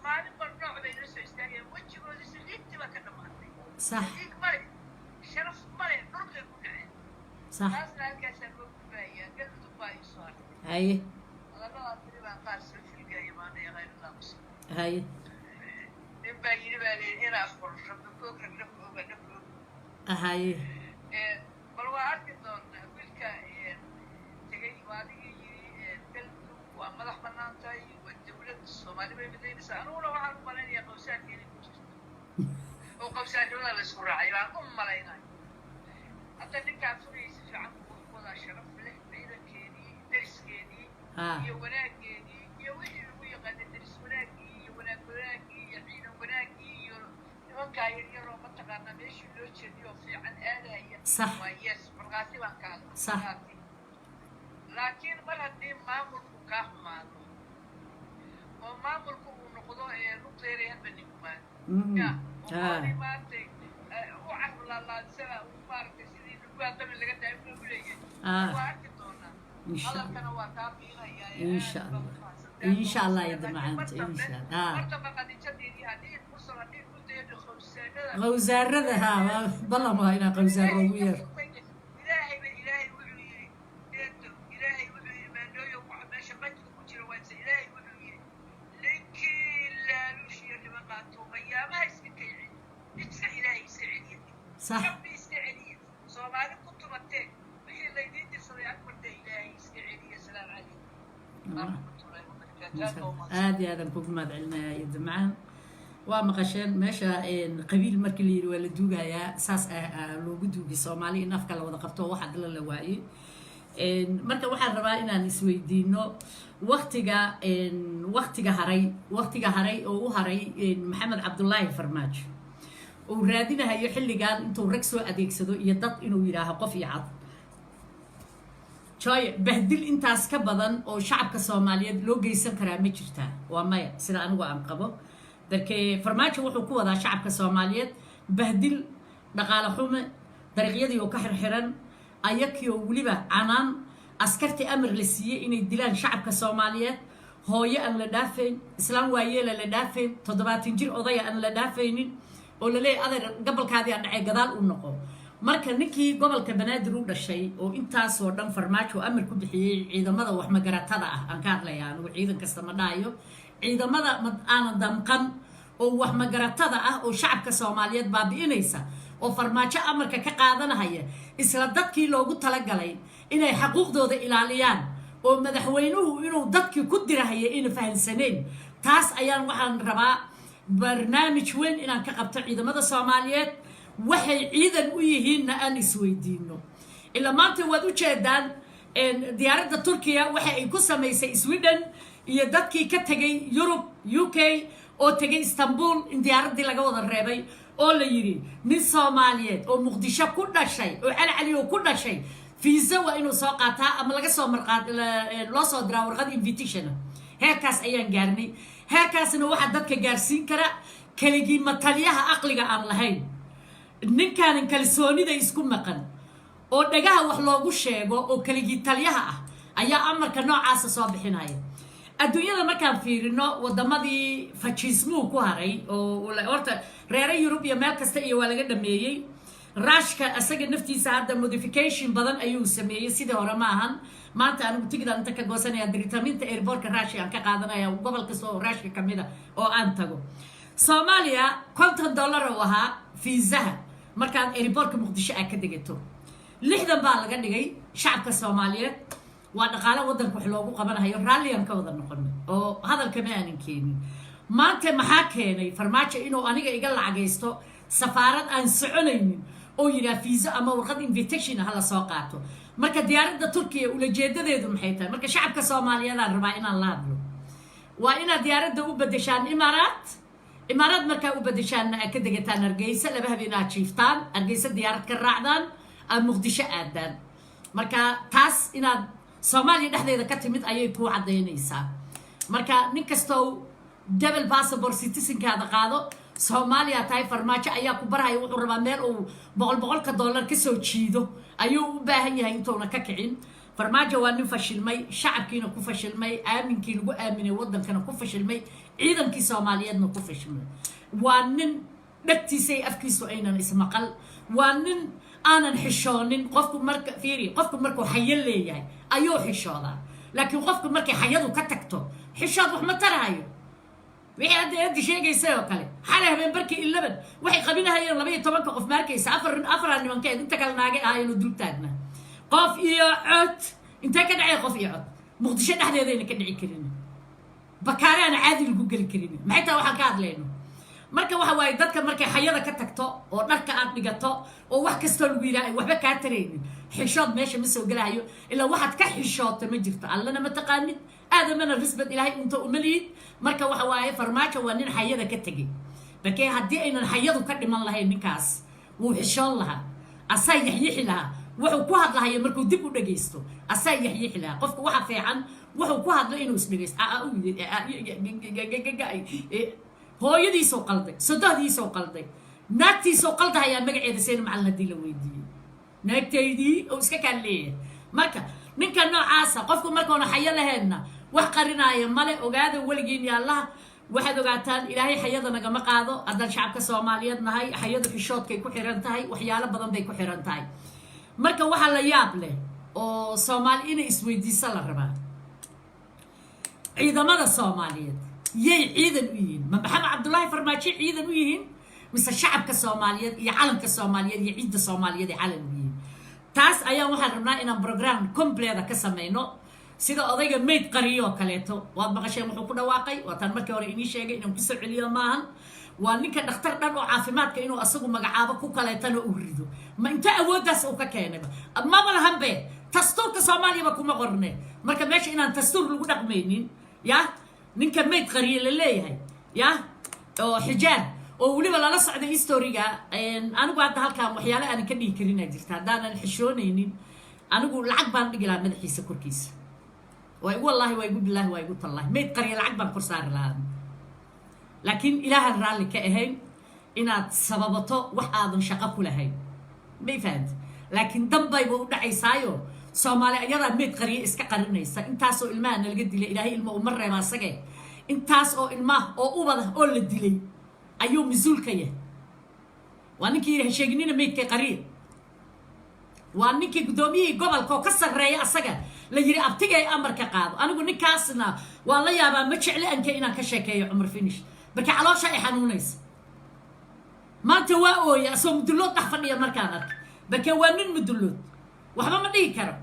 maalin bar nooc bay la soo istaagayaan, wejigooda saliidtii baa ka dhamaatay. Saliid male, sharaf male, dhulkay ku dhaceen. Taasna halkaasaa loo gudbayaa. Galmudug baa ii soo hartay. Hadalladaas tiri baan qaar soo filgaya maanta, khayrullah kusoo. Nin baa yidhi, baa layidhi, inaa qor rabbi koog ragna kooga na koog. Bal waa arki doontaa wiilka tegay. Waa adigii yidhi Galmudug waa madax bannaan tahay, waa dawlad Soomaali bay midaynaysaa. Aniguna waxaan u malaynayaa qawsaarka inay ku jirto oo qawsaarnimada la isku raacay baan u malaynaya. Hadda ninkaan furayay si fiican buu wax wadaa, sharaf leh, ciidankeedii, dariskeedii iyo wanaageedii iyo wixii lagu yaqaanay daris wanaaggii iyo wanaag wanaaggii iyo ciidan wanaaggii iyo nimankaa yaryaroo mataqaanaa meeshii loo jeediyo oo fiican aadaya. Waa yes, markhaati baan ka hadla. Markhaati. Laakiin mar haddii maamulku kaa xumaado oo maamulku uu noqdo ee lugteeray hadba ninkumaan ya oo qoladii maantay u carlaalaadisana uu maaragtay sidii lugaa damin laga daayo u leeyahay. Waa arki doonaa. Insha Allah. Hadalkana waa kaa fiilayaa. Insha Allah. Insha Allah, Eedo macaanta, insha Allah. Mar dambe Khadiijadeedii haddii Mursal haddii ku daydo qawsaanada. Qawsaarada, haa, waa ballan, waa inaa qawsaar loogu yeero. Ilaahayba, Ilaahay wuxuu yidhi, eedo, Ilaahay wuxuu yidhi, maandhooyo waxa meesha qajka ku jira waanse. Ilaahay wuxuu yidhi ninkii laaluush iyo ribo qaato qiyaamaha iska kaycin, iska Ilaahay iska celiya. Rabbi iska celiya. Soomaali ku tumateen wixii laydiin dirsaday. Waraxmatullaahi wabarakaatu. Aad baa umahadsan. Aad iyo aadaan kugu mahad celinaya iyo damcaan. Waa maqasheen meesha qabiil markii la yidhi waa la duugayaa, saas ah loogu duugay Soomaali in afka la wada qabto oo wax adla la waayey. Marka waxaan rabaa inaan isweydiino waktiga haray oo u haray Maxamed Cabdulaahi Farmaajo uu raadinahayo xilligan intuu rag soo adeegsado iyo dad inuu yidhaaho qof iyo cad. Joy, bahdil intaas ka badan oo shacabka Soomaaliyeed loo geysan karaa ma jirtaa? Waa maya, sida anigu aan qabo. Darkee Farmaajo wuxuu ku wadaa shacabka Soomaaliyeed bahdil, dhaqaale xume, dariiqyadii oo ka xirxiran, ayakii oo weliba canaan, askartii amar la siiyey inay dilaan shacabka Soomaaliyeed, hooyo aan la dhaafayn, islaam waayeela la dhaafayn, 70 jir odaya aan la dhaafaynin, oo laleeyahy adeer, gobolkaadii a dhacay, gadaal u noqo. Marka ninkii gobolka Banaadir u dhashay oo intaasoo dhan Farmaajo amar ku bixiyey, ciidamada waxmagaratada ah aan ka hadlaya anigu, ciidan kasta ma dhahayo, ciidamada ma aanan damqan oo waxmagaratada ah oo shacabka Soomaaliyeed baabi'inaysa oo Farmaajo amarka ka qaadanahaya, isla dadkii loogu talagalay inay xaquuqdooda ilaaliyaan oo madaxweynuhu inuu dadkii ku dirahaya ina fahansaneen. Taas ayaan waxaan rabaa barnaamij weyn inaan ka qabto ciidamada Soomaaliyeed, waxay ciidan u yihiinna aan isweydiino. Ilaa maanta waad ujeedaan diyaaradda Turkiya waxa ay ku samaysay Sweden iyo dadkii ka tegay Yurub, UK, oo tegay Istanbul, in diyaaraddii laga wada reebay oo la yidhi nin Soomaaliyeed oo Muqdisho ku dhashay oo Calcali oo ku dhashay fiisa waa inuu soo qaataa ama laga soo marqaad loo soo diraa warqad invitation. Heerkaas ayaan gaarnay. Heerkaasna waxaa dadka gaarsiin kara keligii matalyaha aqliga aan lahayn, ninkaanan kalsoonida isku maqan oo dhagaha wax loogu sheego oo keligii talyaha ah ayaa amarka noocaasa soo bixinaya. Adduunyada markaan fiirino, wadamadii fascismuhu ku haray oo horta reere Yurub iyo meel kasta iyo waa laga dhameeyey. Ruushka isaga naftiisa hadda modification badan ayuu sameeyey, sidii hore ma ahan. Maanta anigu tigidaan inta ka goosanaya diritaminta airportka Ruushka aan ka qaadanaya, gobol kasta oo Ruushka kamid a oo aan tago. Soomaaliya $50 oo ahaa fiisaha markaad airportka Muqdisho aad ka degato, 60 baa laga dhigay. Shacabka Soomaaliyeed waa dhaqaale waddanka wax loogu qabanahayo, raalliyan ka wada noqonay oo hadalka ma aanan keenin. Maanta maxaa keenay Farmaajo inuu aniga iga lacagaysto safaarad aan soconaynin oo yidhaha fiiso ama warqad invitation ha la soo qaato? Marka diyaaradda Turkiya ulajeedadeedu maxay tahay? Marka shacabka Soomaaliyeedaan rabaa inaan la hadlo. Waa inaad diyaaradda u bedeshaan Imaaraat. Imaaraad markaa u bedeshaanna aad ka degataan Hargeysa, 2 habeen aad jiiftaan Hargeysa, diyaarad ka raacdaan, aad Muqdisho aadaan. Marka taas inaad Soomaaliya dhexdeeda ka timid ayay kuu caddaynaysaa. Marka nin kastow double passport citizenkaada qaado, Soomaaliya tahay. Farmaajo ayaa ku barhaya. Wuxuu rabaa meel uu boqol boqolka dollar kasoo jiido ayuu u baahan yahay intuuna ka kicin. Farmaajo waa nin fashilmay, shacabkiina ku fashilmay, aaminkii lagu aaminay waddankana ku fashilmay, ciidankii Soomaaliyeedna ku fashilmay. Waa nin dhegtiisa iyo afkiisu aynan ismaqal. Waa nin aanan xishoonin. Qofku marka fiiri, qofku markuu xayo leeyahay ayuu xishoodaa, laakiin qofku markay xayadu ka tagto xishood wax ma tarahayo. Wixii hadda eedi sheegaysay oo kale, xalay habeen barkii 11 waxay qabinahayeen 12-ka qof. Ma arkaysa afar afaraa nimankeed, inta kale naagay ahaayeen oo dul taagna. Qof iyo cod intee ka dhacay? Qof iyo cod Muqdisho dhexdeedayna ka dhici karin, bakaaraana caadi lagu geli karin. Maxay tahay waxaan ka hadlayno? Marka waxa waaye, dadka markay xayada ka tagto oo dharka aad dhigato oo wax kastoo lagu yidhaha ay waxba kaa taraynin, xishood meesha ma soo gelahayo. Ilaa waxaad ka xishoota ma jirto, Allana ma taqaanid, aadamana risbad Ilaahay unta uma lihid. Marka waxa waaye, Farmaajo waa nin xayada ka tegey. Bakee haddii aynan xayadu ka dhiman lahayn, ninkaas wuu xishoon lahaa, asaa yaxyixi lahaa wuxuu ku hadlahayo. Markuu dib u dhegaysto asaa yaxyixi lahaa. Qofku waxa fiican wuxuu ku hadlo inuu isdhegaysto. Hooyadiisoo qalday, sodohdiisoo qalday, naagtiisoo qaldahayaa magaceeda Seyna Macalin haddii la weydiiyey, naagtaydii oo iska kaan leeyahay. Marka ninka noocaasa, qofku markoona xayo laheenna wax qarinaaya male. Ogaada weligiin ya Allaha, waxaad ogaataan Ilaahay xayada nagama qaado haddaan shacabka Soomaaliyeed nahay. Xayadu xishoodkay ku xiran tahay, waxyaalo badan bay ku xiran tahay. Marka waxaa la yaab leh oo Soomaali inay isweydiisa la rabaa, ciidamada Soomaaliyeed yay ciidan u yihiin? Ma Maxamed Cabdullaahi Farmaajo ciidan u yihiin, mise shacabka Soomaaliyeed iyo calanka Soomaaliyeed iyo ciidda Soomaaliyeed ay calan u yihiin? Taas ayaan waxaan rabnaa inaan program complete ka samayno. Sida odayga mayd qariyo oo kaleeto, waad maqasheen wuxuu ku dhawaaqay. Waataan markii hore inii sheegay, inaan kusoo celiyo maahan. Waa ninka dhakhtar dhan oo caafimaadka inuu asagu magacaabo, ku kaleetana uu rido. Ma inta awooddaas uu ka keenayba maba lahanbe, dastuurka Soomaaliyaba kuma qorne. Marka meesha inaan dastuur lagu dhaqmaynin ya ninka mayd qariye la leeyahay ya oo Xijaar oo weliba lala socday historyga. Anigu hadda halkaan waxyaale aanan ka dhihi karinaa jirta. Haddaanan xishoonaynin, anigu lacag baan dhigi lahaa madaxiisa korkiisa. Waa igu wallaahi, waa igu bilaahi, waa igu tallahi, mayd qariye lacag baan kor saari lahaa. Laakiin Ilaahan raalli ka ahayn inaad sababato wax aadan shaqo ku lahayn, may fahamti? Laakiin danbayba u dhacaysaayo, Soomaali ayadaa mayd qariye iska qarinaysa. Intaasoo ilmaha nalaga dilay, Ilaahay ilma uma reeba asage. Intaas oo ilmaha oo ubada oo la dilay ayuu mas-uul ka yahay. Waa ninkii yidhi hasheeginina maydka qariye. Waa ninkii guddoomiyihii gobolka oo ka sarreeya asaga la yidhi abtigay amarka qaado. Anigu ninkaasna waan la yaabaa. Ma jecli anka inaan ka sheekeeyo Cumar Finish, marka caloosha ay xanuunaysa. Maanta waa ooya asoo Mudullood dhex fadhiya markaan arka, marka waa nin Mudullood, waxba ma dhihi karo.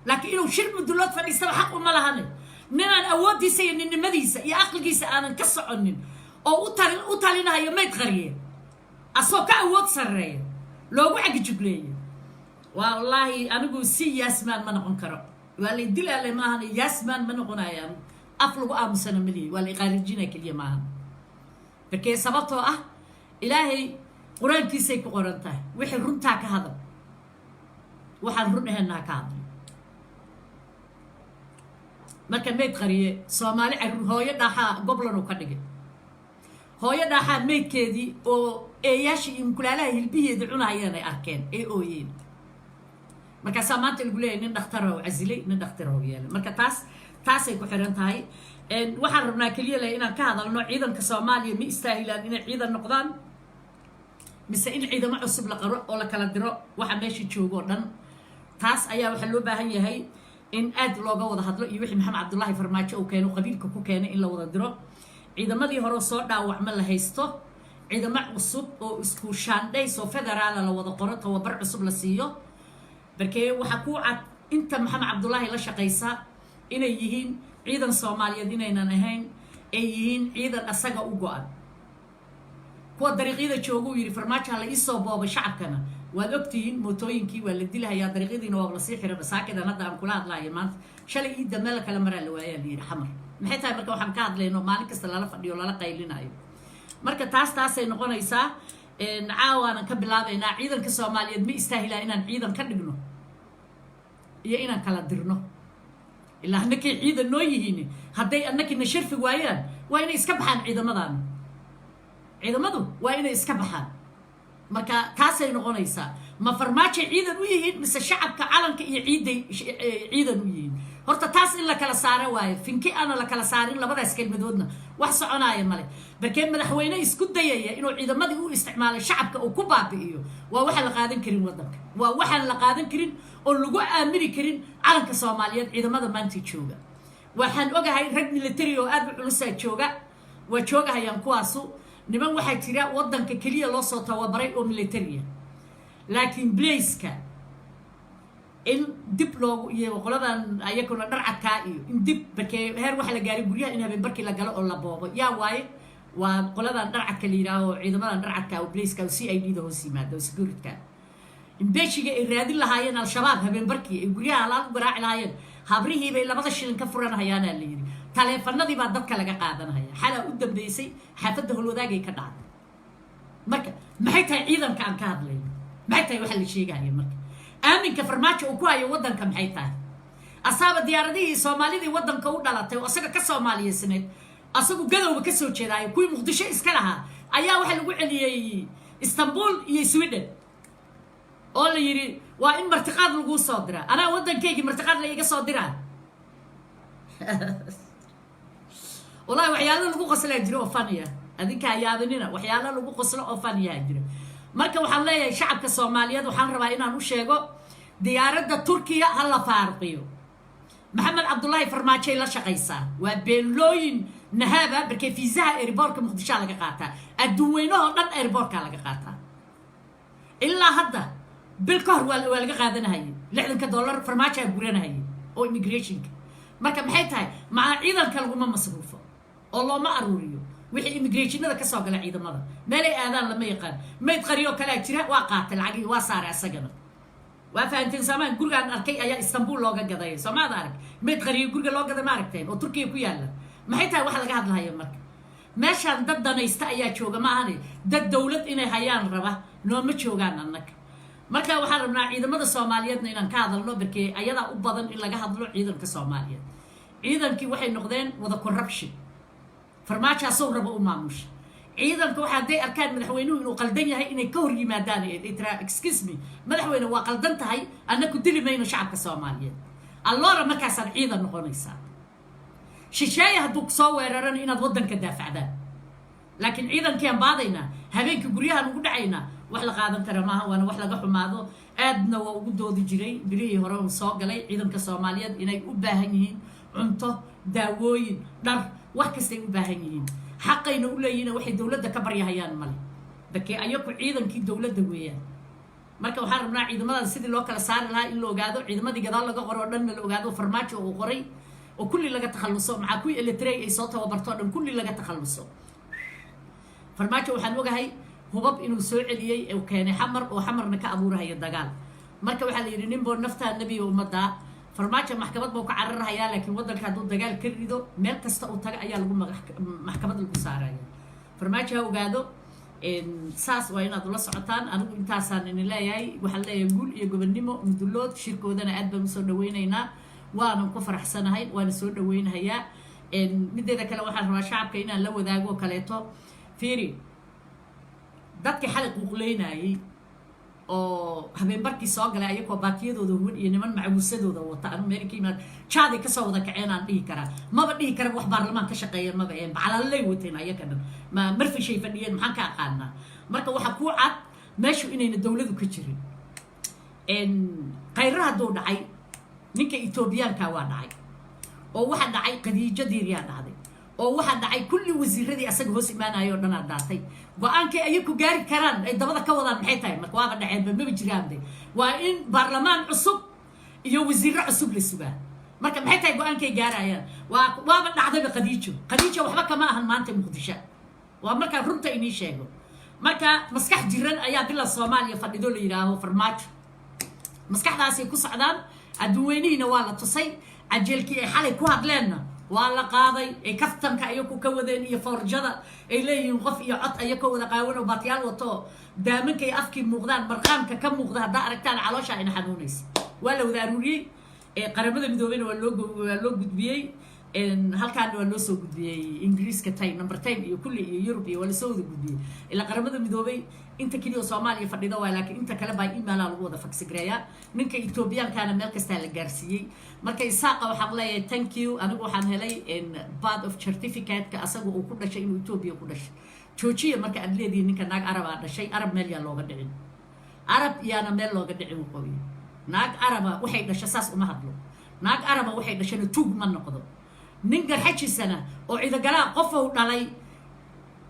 Laakiin inuu shir Mudullood fadhiistaba xaq uma lahane. Ninaan awooddiisa iyo ninnimadiisa iyo aqligiisa aanan ka soconin oo u talinahayo mayd qariye, asoo ka awood sarreeya loogu cagijugleeyo, waa wallaahi anigu si yes man ma noqon karo. Waa lay dilaale maahan, yes man ma noqonayo anigu. Af lagu aamusana malihi, waa la iqaarijina keliya maahan. Markee sababtoo ah Ilaahay Qur-aankiisay ku qoran tahay: wixii runtaa ka hadal, waxaan run ahaynaa ka hadal. Marka mayd qariye Soomaali caruur, hooyo dhaaxaa goblan uu ka dhigay, hooyo dhaaxaa maydkeedii oo eeyaashii iyo mukulaalaha hilbiheedii cunahayeen ay arkeen ee ooyeen. Markaasaa maanta lagu leeyahy nin dhakhtaroo casilay, nin dhakhtaroo yeelay. Marka taas taasay ku xiran tahay. Waxaan rabnaa keliya leh inaan ka hadalno: ciidanka Soomaaliya ma istaahilaan inay ciidan noqdaan, mise in ciidamo cusub la qaro oo la kala diro waxa meesha joogo o dhan? Taas ayaa waxaa loo baahan yahay in aad looga wada hadlo, iyo wixii Maxamed Cabdullaahi Farmaajo uu keeno, qabiilka ku keenay, in la wada diro ciidamadii hore soo dhaawacma la haysto, ciidamo cusub oo isku shaandhays oo federaala la wada qoro, tababar cusub la siiyo. Barkee waxaa ku cad inta Maxamed Cabdullaahi la shaqaysa inay yihiin ciidan Soomaaliyeed inaynan ahayn, ay yihiin ciidan asaga u go-an. Kuwa dariiqyada jooga uu yidhi Farmaajo ha la iisoo boobay shacabkana waad ogtihiin. Mootooyinkii waa la dilahayaa, dariiqyadiina waa lasii xira. Masaakidan hadda aan kula hadlaayo maanta, shalay iidda meel kale maraa la waayaa la yidhi Xamar. Maxay tahay marka waxaan ka hadlayno maalin kasta lala fadhiyo, lala qaylinayo? Marka taas taasay noqonaysaa. Caawaanan ka bilaabaynaa: ciidanka Soomaaliyeed ma istaahilaa inaan ciidan ka dhigno iyo inaan kala dirno? Ilaa annakay ciidan noo yihiin, hadday annakina sharfi waayaan, waa inay iska baxaan ciidamadaana. Ciidamadu waa inay iska baxaan. Marka taasay noqonaysaa: ma Farmaajay ciidan u yihiin, mise shacabka, calanka iyo ciidday ciidan u yihiin? Horta taas in la kala saaro waayo. Finki aana la kala saarin labadaas kelmadoodna wax soconaaya male. Barkee madaxweyne isku dayaya inuu ciidamadii u isticmaalay shacabka uu ku baabi'iyo, waa waxaan la qaadan karin waddanka, waa waxaan la qaadan karin oo lagu aamini karin calanka Soomaaliyeed. Ciidamada maanta jooga, waxaan ogahay rag military oo aad u culusaa jooga, waa joogahayaan kuwaasu. Niman waxaa jira waddanka keliya loo soo tababaray oo militariya, laakiin blaceka in dib loogu iyo qoladan ayaguna dharcadkaa iyo in dib. Barkee heer waxaa la gaaray guryaha in habeen barkii la galo oo la boobo. Yaa waaye? Waa qoladan dharcadka la yidhaaho, ciidamadan dharcadka oo blaceka oo CID da hoos yimaada oo securityka. Imbeeshiga ay raadin lahaayeen Al-Shabaab habeen barkii ay guryaha halaal u garaaci lahaayeen, habrihii bay labada shilin ka furanhayaanaa la yidhi. Taleefanadii baa dadka laga qaadanahaya. Xalaa u dambeysay xaafadda Holwadaagay ka dhacday. Marka maxay tahay ciidanka aan ka hadlayno? Maxay tahay waxa la sheegaya? Marka aaminka Farmaajo uu ku hayo waddanka maxay tahay? Asaaba diyaaradihii Soomaalidii waddanka u dhalatay oo asaga ka soomaaliyeysneed, asagu gadowba ka soo jeedaayo, kuwii Muqdisho iska lahaa ayaa waxaa lagu celiyey Istanbul iyo Sweden oo la yidhi waa in martiqaad laguu soo diraa. Anaa waddankaygii martiqaad la iga soo diraa? Wallahi waxyaalo lagu qoslaa jiro oo faniya. Adinkaa yaabinina, waxyaalo lagu qoslo oo faniyaa jira. Marka waxaan leeyahay shacabka Soomaaliyeed, waxaan rabaa inaan u sheego: diyaaradda Turkiya ha la faaruqiyo. Maxamed Cabdullaahi Farmaajoay la shaqaysaa, waa beenlooyin nahaaba. Markee fiisaha airportka Muqdishoa laga qaataa, adduun weynahoo dhan airportkaa laga qaataa. Ilaa hadda bil ka hor waa laga qaadanahayay $60 Farmaajaa guranahayay. Oo immigrationka marka maxay tahay? Macaa ciidanka laguma masruufo oo looma aruuriyo wixii immigrationada kasoo gala. Ciidamada meelay aadaan lama yaqaan. Mayd qariyoo kalea jira, waa qaatay lacagihii, waa saaray asagana. Waa fahanteen soomaan? Gurigaan arkay ayaa Istanbul looga gaday. Soomaada arag mayd qariyo guriga loo gaday? Ma aragteen oo Turkiya ku yaalla? Maxay tahay waxa laga hadlahayo? Marka meeshaan dad danaysta ayaa jooga, ma ahane dad dowlad inay hayaan raba nooma joogaan annaga. Marka waxaan rabnaa ciidamada Soomaaliyeedna inaan ka hadalno, barkee ayadaa u badan in laga hadlo. Ciidanka Soomaaliyeed, ciidankii waxay noqdeen wada corruption. Farmaajo asow raba u maamusha ciidanka. Waxa hadday arkaan madaxweynuhu inuu qaldan yahay, inay ka hor yimaadaan, ay tiraa, "Excuse me, madaxweyne, waa qaldan tahay, annaku dili mayno shacabka Soomaaliyeed." Alloora markaasaad ciidan noqonaysaa. Shisheeye hadduu kusoo weerarana, inaad waddanka daafacdaan. Laakiin ciidankii aan baadaynaa, habeenkii guryahaan ugu dhacaynaa, wax la qaadan kara maaha, waana wax laga xumaado. Aadna waa ugu doodi jiray bilihii hore uu soo galay ciidanka Soomaaliyeed inay u baahan yihiin cunto, daawooyin, dhar, wax kastay u baahan yihiin, xaqayna u leeyihiin. Waxay dowladda ka baryahayaan male, bakee ayaku ciidankii dowladda weeyaan. Marka waxaan rabnaa ciidamadan sidii loo kala saari lahaa in la ogaado, ciidamadii gadaal laga qoro oo dhanna la ogaado, Farmaajo uu qoray oo kulli laga takhalluso, maxaa kuwii Eritrey ay soo tababarto o dhan kulli laga takhalluso. Farmaajo waxaan ogahay hubab inuu soo celiyey, uu keenay Xamar, oo Xamarna ka abuurahaya dagaal. Marka waxaa la yidhi, ninboo naftaa nebiga ummaddaa. Farmaajo maxkamad buu ka cararhayaa, laakiin waddanka hadduu dagaal ka rido, meel kasta uu taga ayaa lagu maxkamad lagu saaraya. Farmaajo ha ogaado saas. Waa inaad ula socotaan. Anigu intaasaan idin leeyahay. Waxaan leeyahay guul iyo gobonnimo Mudulood. Shirkoodana aad baan usoo dhaweynaynaa, waanan ku faraxsanahay, waana soo dhaweynahayaa. Mideeda kale, waxaan rabaa shacabka inaan la wadaago kaleeto. Fiiri, dadkii xalay quuqleynayey oo habeenbarkii soo galay ayagoo baatiyadooda huwan iyo niman macawisadooda wata, anu meel ka yimaad jaaday kasoo wada kaceen aan dhihi karaa, maba dhihi kara wax baarlamaan ka shaqeeya maba een bacalalay wateen ayaka dhan, ma marfishay fadhiyeen, maxaan ka aqaanaa? Marka waxaa kuu cad meeshu inayna dowladu ka jirin. Khayra hadduu dhacay, ninka Etoobiyaanka waa dhacay, oo waxa dhacay Khadiijo Diiriyaa dhacday, oo waxaa dhacay kulli wasiiradii asaga hoos imaanaya oo dhanaa daatay. Go-aankay ayaku gaari karaan ay dabada ka wadaan maxay tahay? Marka waaba dhaceenba, maba jiraanbe. Waa in baarlamaan cusub iyo wasiiro cusub la sugaa. Marka maxay tahay go-aankay gaarayaan? Waa waaba dhacdayba Khadiijo. Khadiijo waxba kama ahan maanta Muqdisho, waa markaa runta inii sheego. Marka maskax jiran ayaa bila Soomaaliya fadhido la yidhaaho Farmaajo. Maskaxdaasay ku socdaan. Adduunweynihiina waa la tusay. Cajeelkii ay xalay ku hadleenna waa la qaaday, ay kaftanka ayaku ka wadeen iyo foorjada ay leeyihiin qof iyo cod, ayakoo wada qaawan oo baatyaal wato, daamankay afkii muuqdaan, marqaamka ka muuqda. Haddaa aragtaan, caloosha ayna xanuunaysa. Waa la wada aruuriyey, Qaramada Midoobeyna waa loo gudbiyey, halkaana waa loo soo gudbiyey, Ingiriiska time number 10 iyo kulli iyo Yurub iyo waa lasoo wada gudbiyey. Ilaa Qaramada Midoobey inta keliya oo Soomaaliya fadhida waay, laakiin inta kale baa emailaa lagu wada faxgareeyaa. Ninka Etoobiyaankaana meel kastaa la gaarsiiyey. Marka Isaaqa waxaan leeyahay thank you. Anigu waxaan helay birth of certificate-ka asaga uu ku dhashay, inuu Etoobiya ku dhashay. Joojiya marka aad leedihiin ninka naag Arabaa dhashay. Arab meel yaa looga dhicin, Arab yaana meel looga dhicin. Waqooyi naag Araba waxay dhasho saas uma hadlo, naag Araba waxay dhashana tuug ma noqdo. Nin Garxajisana oo Ciidagalaa qofow dhalay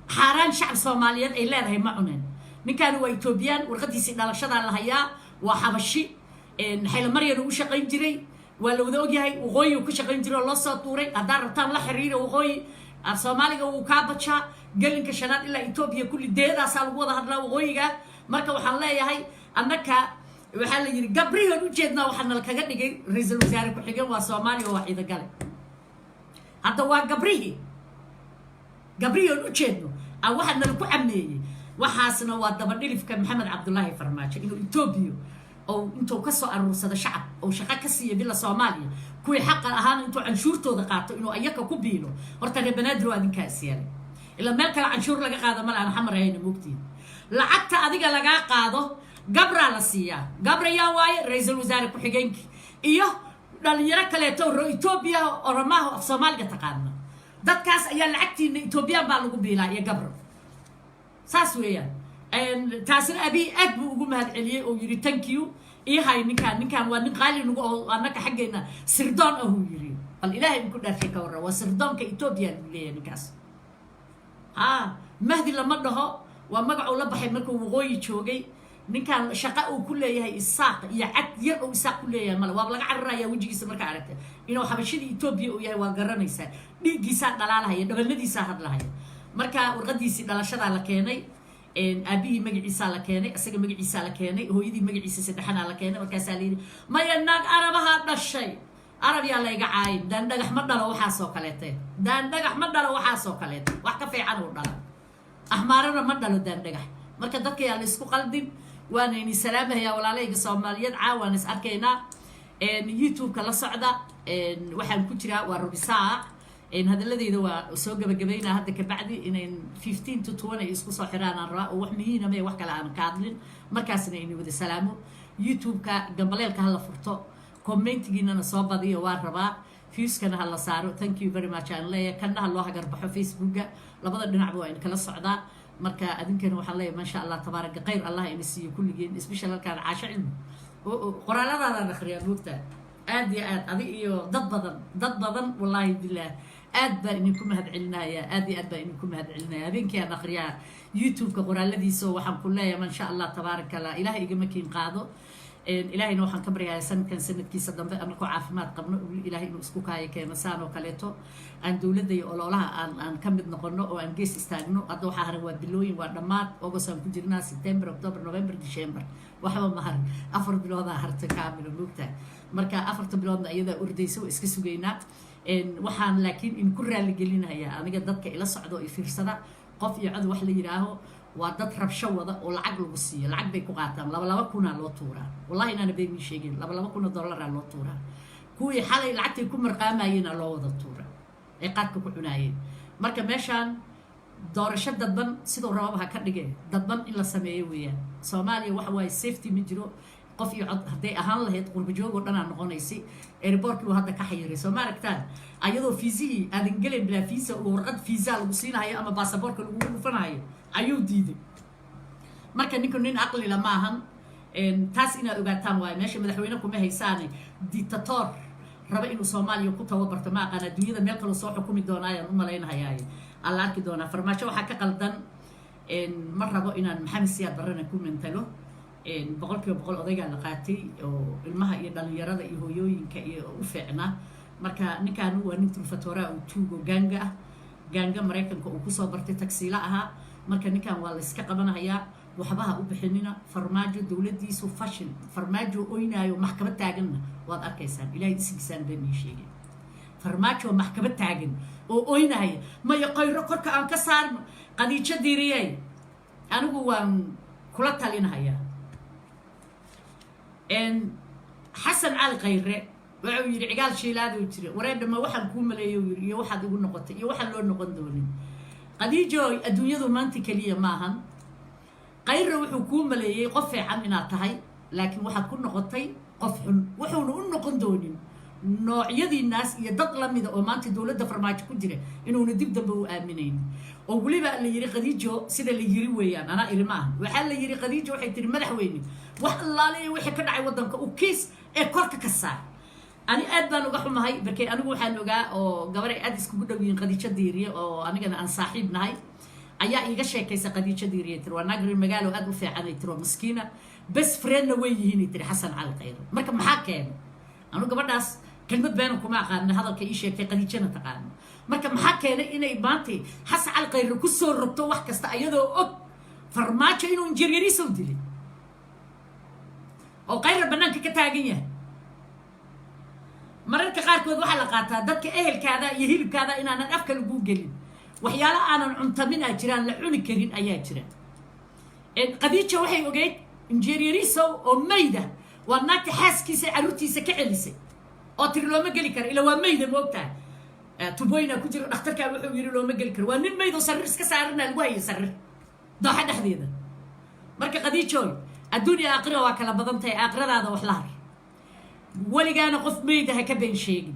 xaaraan shacab Soomaaliyeed ay leedahay ma cuneen. Ninkaani waa Etoobiyaan, warqadiisii dhalashadaa la hayaa, waa Xabashi. Xaylamaryan uu u shaqayn jiray, waa la wada ogyahay. Waqooyi uu ka shaqayn jiray oo loo soo tuuray. Haddaa rabtaan la xiriira waqooyi, af Soomaaliga wuu kaa bajaa. Gelinka shanaad ilaa Etoobiya kulli deedaasaa lagu wada hadlaa waqooyiga. Marka waxaan leeyahay, annaka waxaa la yidhi gabrihoon ujeednaa, waxaa nala kaga dhigay ra-iisul wasaare ku-xigeen. Waa Soomaaliya oo waa Ciidagale. Hadda waa gabrihii, gabrihii oon ujeedno a waxaa nala ku cameeyey. Waxaasna waa dabadhilifka Maxamed Cabdulaahi Farmaajo, inuu Etoobiya oo intuu kasoo aruursado shacab oo shaqo ka siiya bila Soomaaliya, kuwii xaqa ahaana intuu canshuurtooda qaato inuu ayaka ku biilo. Horta reer Banaadir waa adinkaas yeelay, ilaa meel kale canshuur laga qaado male aan Xamar ahayna. Moogtiin lacagta adiga lagaa qaado gabraa la siiyaa. Gabrayaa waaye ra-iisul wasaare ku-xigeenkii iyo dhalinyaro kaleeto ro Etoobiya, Oromaha, af Soomaaliga taqaana. Dadkaas ayaa lacagtiina, Etoobiyaan baa lagu biilaa iyo gabro, saas weeyaan. Taasina Abiy aad buu ugu mahad celiyey oo yidhi, "Thank you, ii hay ninkaan, ninkaan waa nin qaali nagu oo annaka xaggeena sirdoon ah," uu yidhi. Bal Ilaahay inku dhaarshay ka warran, waa sirdoonka Etoobiya lagu leeyahay ninkaas. Ha, Mahdi lama dhaho, waa magacuu la baxay markuu waqooyi joogay. Ninkan shaqa uu ku leeyahay Isaaq iyo cad yar uu Isaaq ku leeyahay male. Waaba laga cararayaa wejigiisa. Markaa aragta inuu Xabashadii Etoobiya uu yahay, waa garanaysaa. Dhiiggiisaa dhalaalahaya, dhabanadiisaa hadlahaya. Marka warqadiisii dhalashadaa la keenay, aabihii magaciisaa la keenay, isaga magaciisaa la keenay, hooyadii magaciisa saddexanaa la keenay. Markaasaa la yidhi, "Maya, naag Arabahaa dhashay." Arab yaa layga caayin. Daandhagax ma dhalo waxaasoo kaleete. Daandhagax ma dhalo waxaasoo kaleete. Wax ka fiican uu dhala. Axmaarana ma dhalo daandhagax. Marka dadka yaa la isku qaldin. Waana ini salaamahayaa, walaalahayga Soomaaliyeed. Caawaan is arkaynaa. YouTube-ka la socda. Waxaan ku jiraa waa 15 saac. Hadaladeyda waa soo gabagabaynaa hadda kabacdi. Inayn 15 to 20 ay isku soo xiraan aan rabaa, oo wax muhiima mee wax kale aan ka hadlin. Markaasna ini wada salaamo. YouTube-ka gambaleelka hala furto, commentigiinana soo badiyo waa rabaa, viewskana ha la saaro. Thank you very much aan leeyahay. Kanna ha loo hagarbaxo. Facebooka labada dhinacba waa in kala socdaa. Marka adinkana waxaan leeyahay, maasha Allah, tabaaraka, khayr Allah ina siiyo kulligeen. Special halkaan Caasho Cilmi, qoraaladaadaan akhriyaa, moogtaa? Aad iyo aad, adi iyo dad badan, dad badan, wallaahi bilaah, aad baan idinku mahad celinaya. Aad iyo aad baan idinku mahad celinaya. Habeenkii aan akhriyaa YouTube-ka qoraaladiisa. Waxaan ku leeyahay, maasha Allah, tabaaraka Allah, Ilaah igama kiin qaado. Ilaahayna waxaan ka baryayaa sanadkan sanadkiisa dambe, anakoo caafimaad qabno, Ilahay inuu isku kaayo keeno saan oo kaleeto, aan dowladda iyo ololaha aan ka mid noqono oo aan gees istaagno. Hadda waxaa haran waa bilooyin, waa dhammaad. August aan ku jirnaa, September, October, November, December, waxba ma harin. 4 biloodaa harta kaamilo, moogtahay? Marka afarta biloodna iyadaa ordaysa, waa iska sugaynaa. Waxaan laakiin in ku raaligelinayaa aniga dadka ila socda oo i fiirsada. Qof iyo cod wax la yidhaaho waa dad rabsho wada oo lacag lagu siiyo. Lacag bay ku qaataan, laba laba kunaa loo tuuraa. Wallahi inaana been ii sheegin, 2,000 oo dollaraa loo tuuraa. Kuwii xalay lacagtay ku marqaamayeenaa loo wada tuura, ay qaadka ku cunaayeen. Marka meeshaan doorasho dadban siduu rababa ha ka dhige, dadban in la sameeyo weeyaan. Soomaaliya waxa waaye safety ma jiro. Qof iyo cod hadday ahaan lahayd, qurbajoog oo dhanaa noqonaysay. Airportkii uu hadda ka xayiray, soo ma aragtaan? Ayadoo fiisihii aadan gelen, bilaa fiisa oo warqad fiisa lagu siinahayo ama baasaboorka lagugu dhufanahayo ayuu diiday. Marka ninku nin aqlila ma ahan. Taas inaad ogaataan waayo. Meesha madaxweyne kuma haysaane, dictator raba inuu Soomaaliya ku tababarto. Ma aqaan adduunyada meel kaloo soo xukumi doona ayaan u malaynahayaaye. Alla arki doonaa. Farmaajo waxaa ka qaldan, ma rabo inaan Maxamed Siyaad Barrena ku mantalo. 100% odaygaa la qaatay oo ilmaha iyo dhalinyarada iyo hooyooyinka iyo u fiicnaa. Marka ninkan waa nin truffatore oo tuugo gaanga ah, gaanga Maraykanka uu kusoo bartay, tagsiilo ahaa. Marka ninkan waa la iska qabanahayaa. Waxbaha u bixinina Farmaajo. Dowladdiisu fashil. Farmaajo oynaayo maxkamad taaganna waad arkaysaan. Ilahay isgiisaan been ii sheegay. Farmaajo maxkamad taagan oo oynaya, "Maya, Qayro korka aan ka saarno." Qadiijo Diiriyey, anigu waan kula talinahayaa. Xasan Cali Khayre wuxuu yidhi, Cigaal shiilaaduu jira, "Wareedhama waxaan kuu maleeyo," yidhi, "iyo waxaad igu noqotay iyo waxaan loo noqon doonin." Qadiijo, adduunyadu maanta keliya maahan. Khayre wuxuu kuu maleeyey qof fiican inaad tahay, laakiin waxaad ku noqotay qof xun. Wuxuuna u noqon doonin noocyadii naas iyo dad lamida oo maanta dowladda Farmaajo ku jira inuuna dib dambe u aaminayn. Oo weliba la yidhi Khadiijo, sida la yiri weeyaan, anaa iri ma aha, waxaa la yidhi Khadiijo waxay tiri, "Madaxweyne, wax allaaliya wixii ka dhacay waddanka u kiis ee korka ka saar." Ani aad baan uga xumahay markay. Anigu waxaan ogaa oo gabaray aad iskugu dhow yihiin Khadiijo Diiriye, oo anigana aan saaxiib nahay, ayaa iiga sheekaysa. Khadiijo Diiriye tiri waa naag reer magaalo aad u fiicanay, tiri oo maskiina, best friendna way yihiin, tiri, Xasan Cali Khayre. Marka maxaa keenay? Anu gabadhaas kelmad beena kuma aqaana, hadalka ii sheegtay Khadiijana taqaano. Marka maxaa keenay inay maanta Xasan Cali Khayre ku soo rogto wax kasta, ayadoo og Farmaajo inuu injineerisow dilay oo Khayre bannaanka ka taagan yahay? Mararka qaarkood waxaa la qaataa dadka ehelkaada iyo hilibkaada inaanan afka laguu gelin. Waxyaalo aanan cuntamin aa jiraan, la cuni karin ayaa jira. Khadiija waxay ogeyd injineerisow oo mayda. Waa naagta xaaskiisa carruurtiisa ka celisay oo tiri, "Looma geli karo, ila waa mayda." Ma ogtahay tubooyina ku jiro? Dhakhtarkaa wuxuu yidhi, "Looma geli karo." Waa nin mayd oo sariir iska saarana lagu hayay, sariir dooxa dhexdeeda. Marka Khadiijooy, adduun iyo aakhira waa kala badan tahay. Aakhiradaada wax la har. Weligaana qof mayda ha ka been sheegin.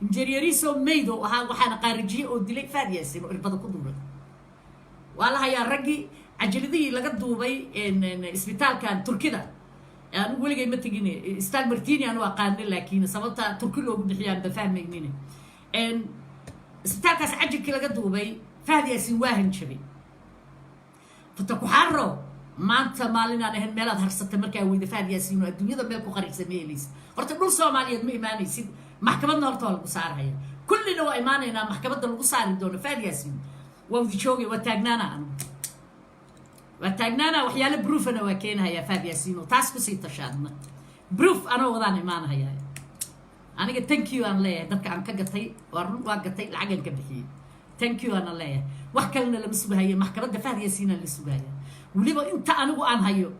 Injineeriso mayd oo ahaa, waxaana qaarijiye oo dilay Faad Yaasin oo irbada ku duuray. Waa la hayaa raggii cajaladihii laga duubay isbitaalkan Turkida. Anigu weligay ma tegin isbitaal Martini, anu aqaano, laakiin sababta Turki loogu bixiyaan ba fahmaynin. Isbitaalkaas cajilkii laga duubay, Fahad Yaasin waa hanjabay. Fatakuxaaro. Maanta maalinaan ahayn meelaad harsatay markaa weyda, Fahad Yaasiin, oo adduunyada meel ku qarigsa ma helaysid. Horta dhul Soomaaliyeed ma imaanaysid, maxkamadna horta waa lagu saarhaya. Kullina waa imaanaynaa maxkamadda lagu saari doono Fahad Yaasiin. Waa wadi joogay, waa taagnaana, anigu waa taagnaana. Waxyaalo proof-ana waa keenahayaa, Fahad Yaasiin, oo taas kusii tashaadna. Proof anoo wadaan imaanahayaa aniga. Thank you aan leeyahay dadka aan ka gatay. Waa run, waa gatay, lacagaan ka bixiyey. Thank you aana leeyahay. Wax kalena lama sugahayo, maxkamadda Fahad Yaasiinaan la sugaya. Weliba inta anigu aan hayo,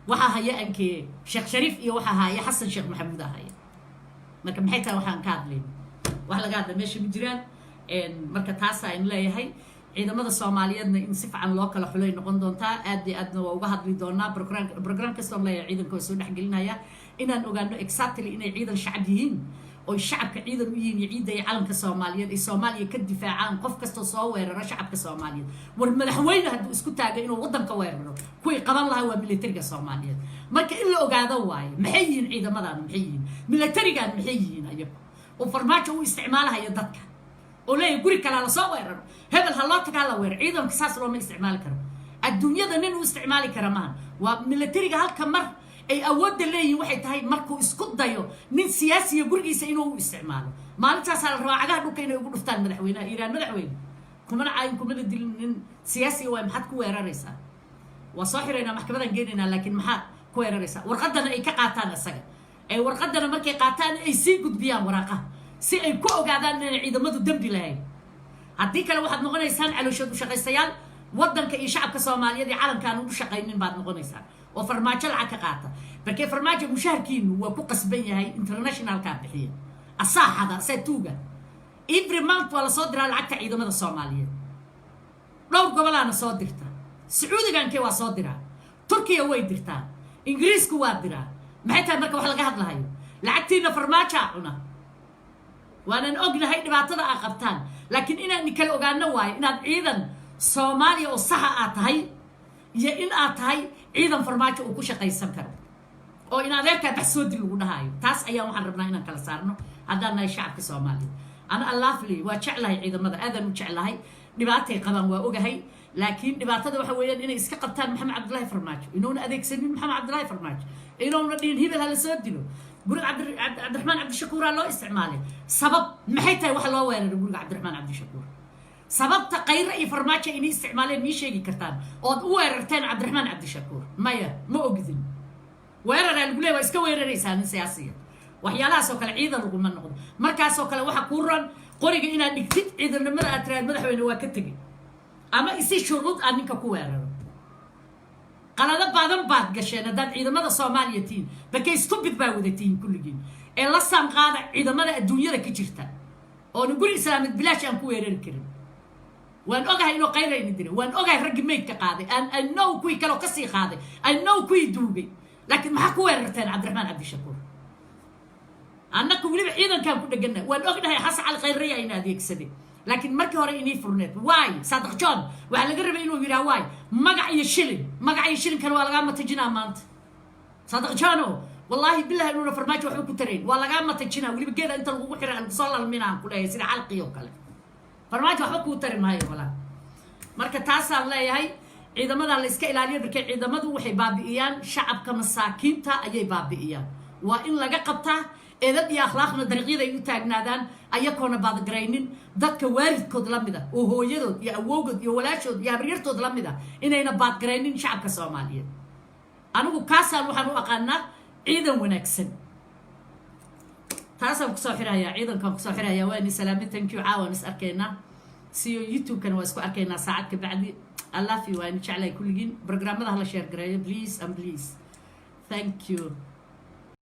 waxaa haya ankee Sheekh Shariif iyo waxaa haya Xasan Sheekh Maxamuud aa haya. Marka maxay tahay waxaan ka hadlayn? Wax laga hadla meesha ma jiraan. Marka taasaa in leeyahay, ciidamada Soomaaliyeedna in si fiican loo kala xulay noqon doontaa. Aad iyo aadna waa uga hadli doonaa. Program kastoon leeyahay ciidanka waa soo dhexgelinaya, inaan ogaano exactly inay ciidan shacab yihiin, oy shacabka ciidan u yihiin, iyo ciidda iyo calanka Soomaaliyeed ay Soomaaliya ka difaacaan qof kastoo soo weeraro shacabka Soomaaliyeed. War madaxweyne hadduu isku taago inuu waddanka weeraro, kuwii qaban lahaa waa militariga Soomaaliyeed. Marka in la ogaado waayo, maxay yihiin ciidamadan? Maxay yihiin militarigan? Maxay yihiin ayagu oo Farmaajo u isticmaalahayo dadka oo leeyahay guri kalaa lasoo weeraro, hebel ha loo tagaa, la weeraro? Ciidanka saas looma isticmaali karo. Adduunyada nin u isticmaali kara maaha. Waa militariga halka mar ay awoodda leeyihin waxay tahay markuu isku dayo nin siyaasiya gurigiisa inuu u isticmaalo. Maalintaasaa la rabaa cagaha dhulka inay ugu dhuftaan madaxweynaha Iiraan. Madaxweyne kumana caayin, kumana dilin, nin siyaasiya waay. Maxaad ku weeraraysaa? Waa soo xiraynaa, maxkamadaan geenaynaa, laakiin maxaad ku weeraraysaa? Warqaddana ay ka qaataan isaga, ay warqaddana markay qaataan ay sii gudbiyaan waraaqaha, si ay ku ogaadaan inay ciidamadu dembi lahayn. Haddii kale waxaad noqonaysaan calooshood ushaqaystayaal waddanka iyo shacabka Soomaaliyeed iyo calankaan ugu shaqaynin baad noqonaysaan, oo Farmaajo lacag ka qaata. Markee Farmaajo mushaharkiinu waa ku qasban yahay, internationalkaa bixiya, asaa xada, asaa tuuga. Every month waa lasoo diraa lacagta ciidamada Soomaaliyeed. Dhowr gobolaana soo dirta. Sacuudigankee waa soo diraa, Turkiya way dirtaa, Ingiriisku waa diraa. Maxay tahay marka wax laga hadlahayo? Lacagtiina Farmaajaa cuna, waanan ognahay dhibaatada aa qabtaan. Laakiin inaan kala ogaano waayo inaad ciidan Soomaaliya oo saxa aad tahay iyo in aad tahay ciidan Farmaajo uu ku shaqaysan karo oo in adeerkaa bax soo dil lagu dhahaayo. Taas ayaan waxaan rabnaa inaan kala saarno haddaan nahay shacabka Soomaaliya. Ana allaafli waa jeclahay ciidamada, aadaan u jeclahay. Dhibaatay qabaan waa ogahay, laakiin dhibaatada waxa weeyaan inay iska qabtaan Maxamed Cabdullaahi Farmaajo, inuuna adeegsanin Maxamed Cabdullaahi Farmaajo, inuuna dhihin hebel hala soo dilo, guriga Cabdiraxmaan Cabdishakuuraa loo isticmaalay. Sabab maxay tahay waxa loo weeraray guriga Cabdiraxmaan Cabdishakuur? Sababta Khayre iyo Farmaajo inay isticmaaleen mii sheegi kartaan ood u weerarteen Cabdiraxmaan Cabdishakuur? Maya, ma ogdin. Weeraraa lagu leey, waa iska weeraraysaa nin siyaasiya. Waxyaalahaas oo kale ciidan laguma noqdo. Markaasoo kale waxa kuu ran qoriga inaad dhigtid, ciidannimada aad tiraad madaxweyne waa ka tegay, ama isi shuruud aad ninka ku weeraro. Qalado badan baad gasheen haddaad ciidamada Soomaaliya tihiin. Bakay stupid baa wada tihiin kulligiin. Ee la saanqaada ciidamada adduunyada ka jirta oona guri Islaamid bilaash aan ku weerari karin. Waan ogahay inuu qayrayni diray, waan ogahay raggii maydka qaaday, I know kuwii kaleo kasii qaaday, I know kuwii duugay, laakiin maxaa ku weerarteen Cabdiraxmaan Cabdishakuur? Annaka weliba ciidankaan ku dhegana. Waan ognahay Xasan Cali Khayreya ina adeegsaday, laakiin markii hore inii furneed waay. Saadiq John waxaa laga rabay inuu yidhaha waay magac iyo shilin, magac iyo shilinkana waa lagaa matajinaa maanta. Saadiq Johno, wallaahi billahi inuuna Farmaajo waxba ku tarayn. Waa lagaa matajinaa, weliba geeda inta lagugu xira lagu soo lalmina aan ku leeyahay, sida xalqii oo kale. Farmaajo waxba kuu tari maayo walaa. Marka taasaan leeyahay, ciidamada la iska ilaaliyo. Markay ciidamadu waxay baabi'iyaan shacabka masaakiinta ayay baabi'iyaan. Waa in laga qabtaa, edab iyo akhlaaqna dariiqyada ay u taagnaadaan, ayakoona baadgaraynin dadka waalidkood la mid a oo hooyadood iyo awowgood iyo walaashood iyo habaryartood la mid a, inayna baadgaraynin shacabka Soomaaliyeed. Anigu kaasaan waxaan u aqaanaa ciidan wanaagsan. Taasaan kusoo xirayaa, ciidankaan kusoo xirayaa. Waani salaamay, thank you. Caawan is arkaynaa siyo YouTube-kana waa isku arkaynaa saacad ka bacdi. I love you, waani jeclahay kulligiin. Programmada hala share gareeyo, please and please. Thank you.